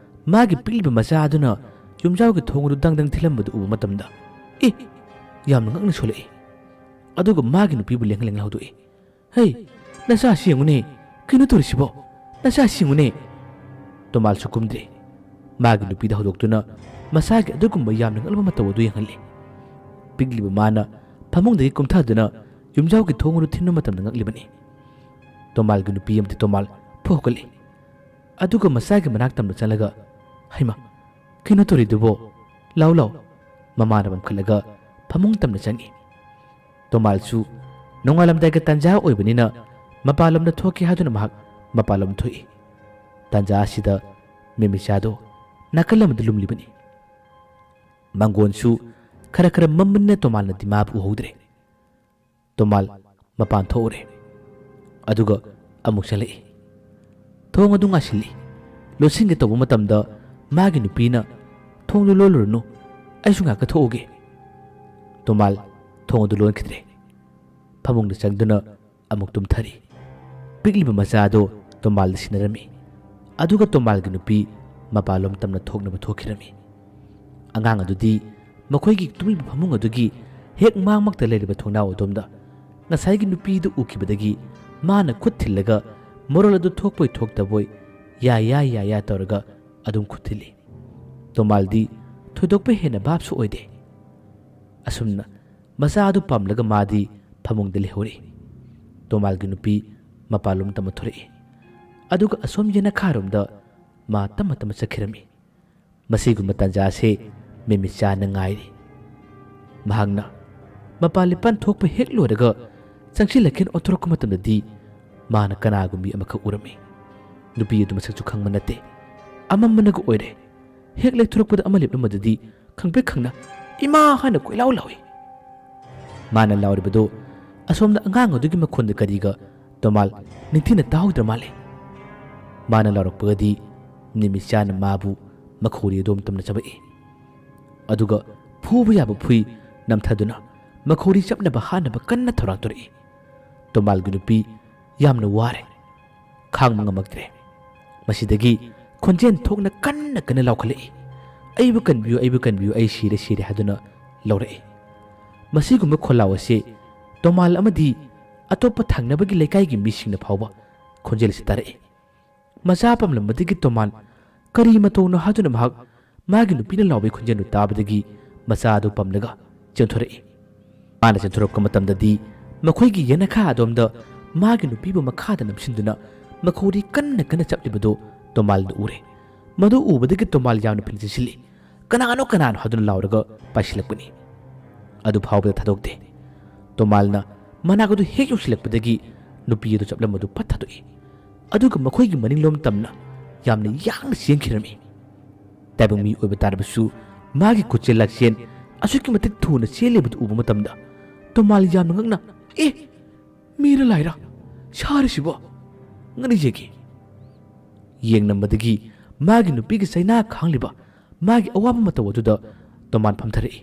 ꯃꯥꯒꯤ ꯄꯤꯛꯂꯤꯕ ꯃꯆꯥ ꯑꯗꯨꯅ ꯌꯨꯝꯖꯥꯎꯒꯤ ꯊꯣꯡ ꯑꯗꯨ ꯗꯪ ꯗꯪ ꯊꯤꯜꯂꯝꯕꯗꯨ ꯎꯕ ꯃꯇꯝꯗ, ꯑꯦ! ꯌꯥꯝꯅ ꯉꯛꯅ ꯁꯣꯜꯂꯛꯏ꯫ ꯑꯗꯨꯒ ꯃꯥꯒꯤ ꯅꯨꯄꯤꯕꯨ ꯂꯦꯡ ꯂꯦꯡ ꯍꯧꯗꯣꯛꯏ꯫ "ꯍꯩ, ꯅꯆꯥꯁꯤ ꯌꯦꯡꯉꯨꯅꯦ, ꯀꯩꯅꯣ ꯇꯧꯔꯤꯁꯤꯕꯣ? ꯅꯆꯥꯁꯤ ꯌꯦꯡꯉꯨꯅꯦ!" ꯇꯣꯃꯥꯜꯁꯨ ꯀꯨꯝꯗ꯭ꯔꯦ꯫ ꯃꯥꯒꯤ ꯅꯨꯄꯤꯗ ꯍꯧꯗꯣꯛꯇꯨꯅ ꯃꯁꯥꯒꯤ ꯑꯗꯨꯒꯨꯝꯕ ꯌꯥꯝꯅ ꯉꯛꯂꯕ ꯃꯇꯧ ꯑꯗꯨ ꯌꯦꯡꯍꯜꯂꯤ꯫ ꯄꯤꯛꯂꯤꯕ ꯃꯥꯅ ꯐꯃꯨꯡꯗꯒꯤ ꯀꯨꯝꯊꯗꯨꯅ ꯌꯨꯝꯖꯥꯎꯒꯤ ꯊꯣꯡ ꯑꯗꯨ ꯊꯤꯟꯕ ꯃꯇꯝꯗ ꯉꯛꯂꯤꯕꯅꯤ꯫ ꯇꯣꯃꯥꯜꯒꯤ ꯅꯨꯄꯤ ꯑꯃꯗꯤ ꯇꯣꯃꯥꯜ ꯐꯨ ꯍꯧꯒꯠꯂꯤ꯫ ꯑꯗꯨꯒ ꯃꯆꯥꯒꯤ ꯃꯅꯥꯛ ꯇꯝꯅ ꯆꯪꯂꯒ, "ꯍꯩꯃꯥ, ꯀꯩꯅꯣ ꯇꯧꯔꯤꯗꯨꯕꯣ? ꯂꯥꯎ ꯂꯥꯎ!" ꯃꯃꯥꯅ ꯄꯝꯈꯠꯂꯒ ꯐꯃꯨꯡ ꯇꯝꯅ ꯆꯪꯏ꯫ ꯇꯣꯃꯥꯜꯁꯨ ꯅꯣꯡꯉꯥꯜꯂꯝꯗꯥꯏꯒꯤ ꯇꯥꯟꯖꯥ ꯑꯣꯏꯕꯅꯤꯅ ꯃꯄꯥꯟꯂꯣꯝꯗ ꯊꯣꯛꯀꯦ ꯍꯥꯏꯗꯨꯅ ꯃꯍꯥꯛ ꯃꯄꯥꯟꯂꯣꯝ ꯊꯣꯛꯏ꯫ ꯇꯥꯟꯖꯥ ꯑꯁꯤꯗ ꯃꯦꯃꯤꯆꯥꯗꯣ ꯅꯥꯀꯜ ꯑꯃꯗ ꯂꯨꯝꯂꯤꯕꯅꯤ꯫ ꯃꯪꯒꯣꯟꯁꯨ ꯈꯔ ꯈꯔ ꯃꯝꯕꯅꯤꯅ ꯇꯣꯃꯥꯜꯅꯗꯤ ꯃꯥꯕꯨ ꯎꯍꯧꯗ꯭ꯔꯦ꯫ ꯇꯣꯃꯥꯜ ꯃꯄꯥꯟ ꯊꯣꯛꯎꯔꯦ꯫ ꯑꯗꯨꯒ ꯑꯃꯨꯛ ꯆꯠꯂꯛꯏ꯫ ꯊꯣꯡ ꯑꯗꯨ ꯉꯥꯁꯤꯜꯂꯤ꯫ ꯂꯣꯠꯁꯤꯟꯒꯦ ꯇꯧꯕ ꯃꯇꯝꯗ ꯃꯥꯒꯤ ꯅꯨꯄꯤꯅ, "ꯊꯣꯡꯗꯨ ꯂꯣꯜꯂꯨꯔꯅꯨ, ꯑꯩꯁꯨ ꯉꯥꯏꯍꯥꯛꯀ ꯊꯣꯛꯎꯒꯦ꯫" ꯇꯣꯃꯥꯜ ꯊꯣꯡ ꯑꯗꯨ ꯂꯣꯟꯈꯤꯗ꯭ꯔꯦ꯫ ꯐꯃꯨꯡꯗ ꯆꯪꯗꯨꯅ ꯑꯃꯨꯛ ꯇꯨꯝꯊꯔꯤ꯫ ꯄꯤꯛꯂꯤꯕ ꯃꯆꯥ ꯑꯗꯨ ꯇꯣꯃꯥꯜꯗ ꯁꯤꯟꯅꯔꯝꯃꯤ꯫ ꯑꯗꯨꯒ ꯇꯣꯃꯥꯜꯒꯤ ꯅꯨꯄꯤ ꯃꯄꯥꯟꯂꯣꯝ ꯇꯝꯅ ꯊꯣꯛꯅꯕ ꯊꯣꯛꯈꯤꯔꯝꯃꯤ꯫ ꯑꯉꯥꯡ ꯑꯗꯨꯗꯤ ꯃꯈꯣꯏꯒꯤ ꯇꯨꯝꯂꯤꯕ ꯐꯃꯨꯡ ꯑꯗꯨꯒꯤ ꯍꯦꯛ ꯃꯥꯡꯃꯛꯇ ꯂꯩꯔꯤꯕ ꯊꯣꯡꯅꯥꯎ ꯑꯗꯣꯝꯗ ꯉꯁꯥꯏꯒꯤ ꯅꯨꯄꯤꯗꯨ ꯎꯈꯤꯕꯗꯒꯤ ꯃꯥꯅ ꯈꯨꯠ ꯊꯤꯜꯂꯒ ꯃꯔꯣꯜ ꯑꯗꯨ ꯊꯣꯛꯄꯣꯏ ꯊꯣꯛꯇꯕꯣꯏ ꯌꯥ ꯌꯥ ꯌꯥ ꯌꯥ ꯇꯧꯔꯒ ꯑꯗꯨꯝ ꯈꯨꯠ ꯊꯤꯜꯂꯤ꯫ ꯇꯣꯃꯥꯜꯗꯤ ꯊꯣꯏꯗꯣꯛꯄ ꯍꯦꯟꯅ ꯚꯥꯞꯁꯨ ꯑꯣꯏꯗꯦ꯫ ꯑꯁꯨꯝꯅ ꯃꯆꯥ ꯑꯗꯨ ꯄꯝꯂꯒ ꯃꯥꯗꯤ ꯐꯃꯨꯡꯗ ꯂꯩꯍꯧꯔꯤ꯫ ꯇꯣꯃꯥꯜꯒꯤ ꯅꯨꯄꯤ ꯃꯄꯥꯟꯂꯣꯝ ꯇꯝꯅ ꯊꯣꯔꯛꯏ꯫ ꯑꯗꯨꯒ ꯑꯁꯣꯝ ꯌꯦꯅꯈꯥꯔꯣꯝꯗ ꯃꯥ ꯇꯞꯅ ꯇꯞꯅ ꯆꯠꯈꯤꯔꯝꯃꯤ꯫ ꯃꯁꯤꯒꯨꯝꯕ ꯇꯥꯟꯖꯥꯁꯦ ꯃꯦꯃꯤꯆꯥꯅ ꯉꯥꯏꯔꯤ꯫ ꯃꯍꯥꯛꯅ ꯃꯄꯥꯟ ꯂꯤꯄꯥꯟ ꯊꯣꯛꯄ ꯍꯦꯛ ꯂꯣꯏꯔꯒ ꯆꯪꯁꯤꯜꯂꯛꯀꯦꯅ ꯑꯣꯟꯊꯣꯔꯛꯄ ꯃꯇꯝꯗꯗꯤ ꯃꯥꯅ ꯀꯅꯥꯒꯨꯝꯕꯤ ꯑꯃꯈꯛ ꯎꯔꯝꯃꯤ꯫ ꯅꯨꯄꯤ ꯑꯗꯨ ꯃꯁꯛꯁꯨ ꯈꯪꯕ ꯅꯠꯇꯦ꯫ ꯑꯃꯝꯕꯅꯒ ꯑꯣꯏꯔꯦ꯫ ꯍꯦꯛ ꯂꯩꯊꯣꯔꯛꯄꯗ ꯑꯃ ꯂꯦꯞꯂꯝꯕꯗꯨꯗꯤ ꯈꯪꯄ꯭ꯔꯦꯛ ꯈꯪꯅ "ꯏꯃꯥ!" ꯍꯥꯏꯅ ꯀꯣꯏꯂꯥꯎ ꯂꯥꯎꯏ꯫ ꯃꯥꯅ ꯂꯥꯎꯔꯤꯕꯗꯨ ꯑꯁꯣꯝꯗ ꯑꯉꯥꯡ ꯑꯗꯨꯒꯤ ꯃꯈꯣꯟꯗ ꯀꯔꯤꯒ ꯇꯣꯃꯥꯜ ꯅꯤꯡꯊꯤꯅ ꯇꯥꯍꯧꯗ꯭ꯔ ꯃꯥꯜꯂꯦ꯫ ꯃꯥꯅ ꯂꯥꯎꯔꯛꯄꯒꯗꯤ ꯅꯤꯃꯤꯆꯥꯅ ꯃꯥꯕꯨ ꯃꯈꯧꯔꯤ ꯑꯗꯣꯝ ꯇꯝꯅ ꯆꯪꯂꯛꯏ꯫ ꯑꯗꯨꯒ ꯐꯨꯕ ꯌꯥꯕ ꯐꯨꯏ ꯅꯝꯊꯗꯨꯅ ꯃꯈꯧꯔꯤ ꯆꯞꯅꯕ ꯍꯥꯠꯅꯕ ꯀꯟꯅ ꯊꯧꯔꯥꯡ ꯇꯧꯔꯛꯏ꯫ ꯇꯣꯃꯥꯜꯒꯤ ꯅꯨꯄꯤ ꯌꯥꯝꯅ ꯋꯥꯔꯦ, ꯈꯥꯡꯕ ꯉꯝꯃꯛꯇ꯭ꯔꯦ꯫ ꯃꯁꯤꯗꯒꯤ ꯈꯣꯟꯖꯦꯜ ꯊꯣꯛꯅ ꯀꯟꯅ ꯀꯟꯅ ꯂꯥꯎꯈꯠꯂꯛꯏ꯫ "ꯑꯩꯕꯨ ꯀꯟꯕꯤꯌꯨ, ꯑꯩꯕꯨ ꯀꯟꯕꯤꯌꯨ, ꯑꯩ ꯁꯤꯔꯦ, ꯁꯤꯔꯦ" ꯍꯥꯏꯗꯨꯅ ꯂꯧꯔꯛꯏ꯫ ꯃꯁꯤꯒꯨꯝꯕ ꯈꯣꯜꯂꯥꯎ ꯑꯁꯤ ꯇꯣꯃꯥꯜ ꯑꯃꯗꯤ ꯑꯇꯣꯞꯄ ꯊꯪꯅꯕꯒꯤ ꯂꯩꯀꯥꯏꯒꯤ ꯃꯤꯁꯤꯡꯅ ꯐꯥꯎꯕ ꯈꯣꯟꯖꯦꯜ ꯑꯁꯤ ꯇꯥꯔꯛꯏ꯫ ꯃꯆꯥ ꯄꯝꯂꯝꯕꯗꯒꯤ ꯇꯣꯃꯥꯟ ꯀꯔꯤ ꯃꯇꯧꯅꯣ ꯍꯥꯏꯗꯨꯅ ꯃꯍꯥꯛ ꯃꯥꯒꯤ ꯅꯨꯄꯤꯅ ꯂꯥꯎꯕꯒꯤ ꯈꯣꯟꯖꯦꯜꯗꯨ ꯇꯥꯕꯗꯒꯤ ꯃꯆꯥ ꯑꯗꯨ ꯄꯝꯂꯒ ꯆꯦꯟꯊꯣꯔꯛꯏ꯫ ꯃꯥꯅ ꯆꯦꯟꯊꯣꯔꯛꯄ ꯃꯇꯝꯗꯗꯤ ꯃꯈꯣꯏꯒꯤ ꯌꯦꯅꯈꯥ ꯑꯗꯣꯝꯗ ꯃꯥꯒꯤ ꯅꯨꯄꯤꯕꯨ ꯃꯈꯥꯗ ꯅꯝꯁꯤꯟꯗꯨꯅ ꯃꯈꯧꯔꯤ ꯀꯟꯅ ꯀꯟꯅ ꯆꯞꯂꯤꯕꯗꯨ ꯇꯣꯃꯥꯜꯅ ꯎꯔꯦ꯫ ꯃꯗꯨ ꯎꯕꯗꯒꯤ ꯇꯣꯃꯥꯜ ꯌꯥꯝꯅ ꯐꯤꯡ ꯆꯤꯟꯁꯤꯜꯂꯤ꯫ "ꯀꯅꯥꯅꯣ, ꯀꯅꯥꯅꯣ?" ꯍꯥꯏꯗꯨꯅ ꯂꯥꯎꯔꯒ ꯄꯥꯏꯁꯤꯜꯂꯛꯄꯅꯤ꯫ ꯑꯗꯨ ꯐꯥꯎꯕꯗ ꯊꯥꯗꯣꯛꯇꯦ꯫ ꯇꯣꯃꯥꯜꯅ ꯃꯅꯥꯛ ꯑꯗꯨ ꯍꯦꯛ ꯌꯧꯁꯤꯜꯂꯛꯄꯗꯒꯤ ꯅꯨꯄꯤ ꯑꯗꯨ ꯆꯞꯂꯝꯕꯗꯨ ꯐꯠ ꯊꯥꯗꯣꯛꯏ꯫ ꯑꯗꯨꯒ ꯃꯈꯣꯏꯒꯤ ꯃꯅꯤꯡꯂꯣꯝ ꯇꯝꯅ ꯌꯥꯝꯅ ꯌꯥꯡꯅ ꯆꯦꯟꯈꯤꯔꯝꯃꯤ꯫ ꯇꯥꯏꯕꯪ ꯃꯤ ꯑꯣꯏꯕ ꯇꯥꯔꯕꯁꯨ ꯃꯥꯒꯤ ꯈꯨꯠꯆꯦꯜ ꯂꯥꯛꯆꯦꯜ ꯑꯁꯨꯛꯀꯤ ꯃꯇꯤꯛ ꯊꯨꯅ ꯆꯦꯜꯂꯤꯕꯗꯨ ꯎꯕ ꯃꯇꯝꯗ ꯇꯣꯃꯥꯜ ꯌꯥꯝꯅ ꯉꯛꯅ, "ꯑꯦ, ꯃꯤꯔ ꯂꯥꯏꯔ ꯁꯥꯔꯤꯁꯤꯕꯣ? ꯉꯛꯅ ꯌꯦꯡꯈꯤ"꯫ ꯌꯦꯡꯂꯝꯕꯗꯒꯤ ꯃꯥꯒꯤ ꯅꯨꯄꯤꯒꯤ ꯆꯩꯅꯥ ꯈꯥꯡꯂꯤꯕ ꯃꯥꯒꯤ ꯑꯋꯥꯕ ꯃꯇꯧ ꯑꯗꯨꯗ ꯇꯣꯃꯥꯟ ꯐꯝꯊꯔꯛꯏ꯫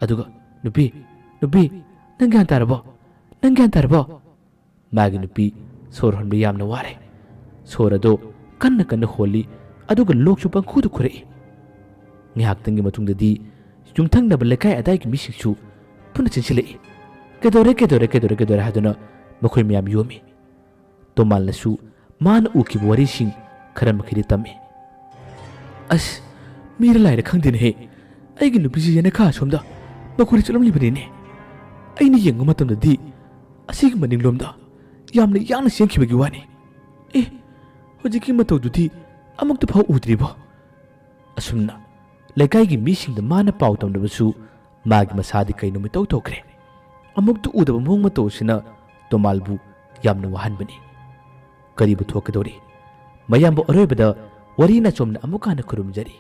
ꯑꯗꯨꯒ, "ꯅꯨꯄꯤ, ꯅꯨꯄꯤ, ꯅꯪ ꯒ꯭ꯌꯥꯟ ꯇꯥꯔꯕꯣ? ꯅꯪ ꯒ꯭ꯌꯥꯟ ꯇꯥꯔꯕꯣ?" ꯃꯥꯒꯤ ꯅꯨꯄꯤ ꯁꯣꯔ ꯍꯣꯟꯕ ꯌꯥꯝꯅ ꯋꯥꯔꯦ꯫ ꯁꯣꯔ ꯑꯗꯣ ꯀꯟꯅ ꯀꯟꯅ ꯍꯣꯜꯂꯤ, ꯑꯗꯨꯒ ꯂꯣꯛꯁꯨ ꯄꯪꯈꯨꯗ ꯈꯨꯔꯛꯏ꯫ ꯉꯥꯏꯍꯥꯛꯇꯪꯒꯤ ꯃꯇꯨꯡꯗꯗꯤ ꯌꯨꯝꯊꯪꯅꯕ ꯂꯩꯀꯥꯏ ꯑꯗꯥꯏꯒꯤ ꯃꯤꯁꯤꯡꯁꯨ ꯄꯨꯟꯅ ꯆꯦꯟꯁꯤꯜꯂꯛꯏ꯫ "ꯀꯩꯗꯧꯔꯦ, ꯀꯩꯗꯧꯔꯦ, ꯀꯩꯗꯧꯔꯦ, ꯀꯩꯗꯧꯔꯦ?" ꯍꯥꯏꯗꯨꯅ ꯃꯈꯣꯏ ꯃꯌꯥꯝ ꯌꯣꯝꯃꯤ꯫ ꯇꯣꯃꯥꯜꯅꯁꯨ ꯃꯥꯅ ꯎꯈꯤꯕ ꯋꯥꯔꯤꯁꯤꯡ ꯈꯔ ꯃꯈꯩꯗꯤ ꯇꯝꯃꯤ꯫ "ꯑꯁ, ꯃꯤꯔ ꯂꯥꯏꯔ ꯈꯪꯗꯦꯅꯦꯍꯦ, ꯑꯩꯒꯤ ꯅꯨꯄꯤꯁꯤ ꯌꯦꯅꯈꯥ ꯑꯁꯣꯝꯗ ꯃꯈꯣꯏꯗ ꯆꯠꯂꯝꯂꯤꯕꯅꯤꯅꯦ꯫ ꯑꯩꯅ ꯌꯦꯡꯕ ꯃꯇꯝꯗꯗꯤ ꯑꯁꯤꯒꯤ ꯃꯅꯤꯡꯂꯣꯝꯗ ꯌꯥꯝꯅ ꯌꯥꯡꯅ ꯆꯦꯟꯈꯤꯕꯒꯤ ꯋꯥꯅꯤ꯫ ꯑꯦ, ꯍꯧꯖꯤꯛꯀꯤ ꯃꯇꯧꯗꯨꯗꯤ ꯑꯃꯨꯛꯇ ꯐꯥꯎ ꯎꯗ꯭ꯔꯤꯕꯣ?" ꯑꯁꯨꯝꯅ ꯂꯩꯀꯥꯏꯒꯤ ꯃꯤꯁꯤꯡꯗ ꯃꯥꯅ ꯄꯥꯎ ꯇꯝꯂꯕꯁꯨ ꯃꯥꯒꯤ ꯃꯁꯥꯗꯤ ꯀꯩꯅꯣꯝ ꯏꯇꯧ ꯇꯧꯈ꯭ꯔꯦ꯫ ꯑꯃꯨꯛꯇ ꯎꯗꯕ ꯃꯑꯣꯡ ꯃꯇꯧ ꯑꯁꯤꯅ ꯇꯣꯃꯥꯜꯕꯨ ꯌꯥꯝꯅ ꯋꯥꯍꯟꯕꯅꯤ꯫ ꯀꯔꯤꯕꯨ ꯊꯣꯛꯀꯗꯧꯔꯤ? ꯃꯌꯥꯝꯕꯨ ꯑꯔꯣꯏꯕꯗ ꯋꯥꯔꯤ ꯅꯥꯆꯣꯝꯅ ꯑꯃꯨꯛ ꯍꯟꯅ ꯈꯨꯔꯨꯝꯖꯔꯤ꯫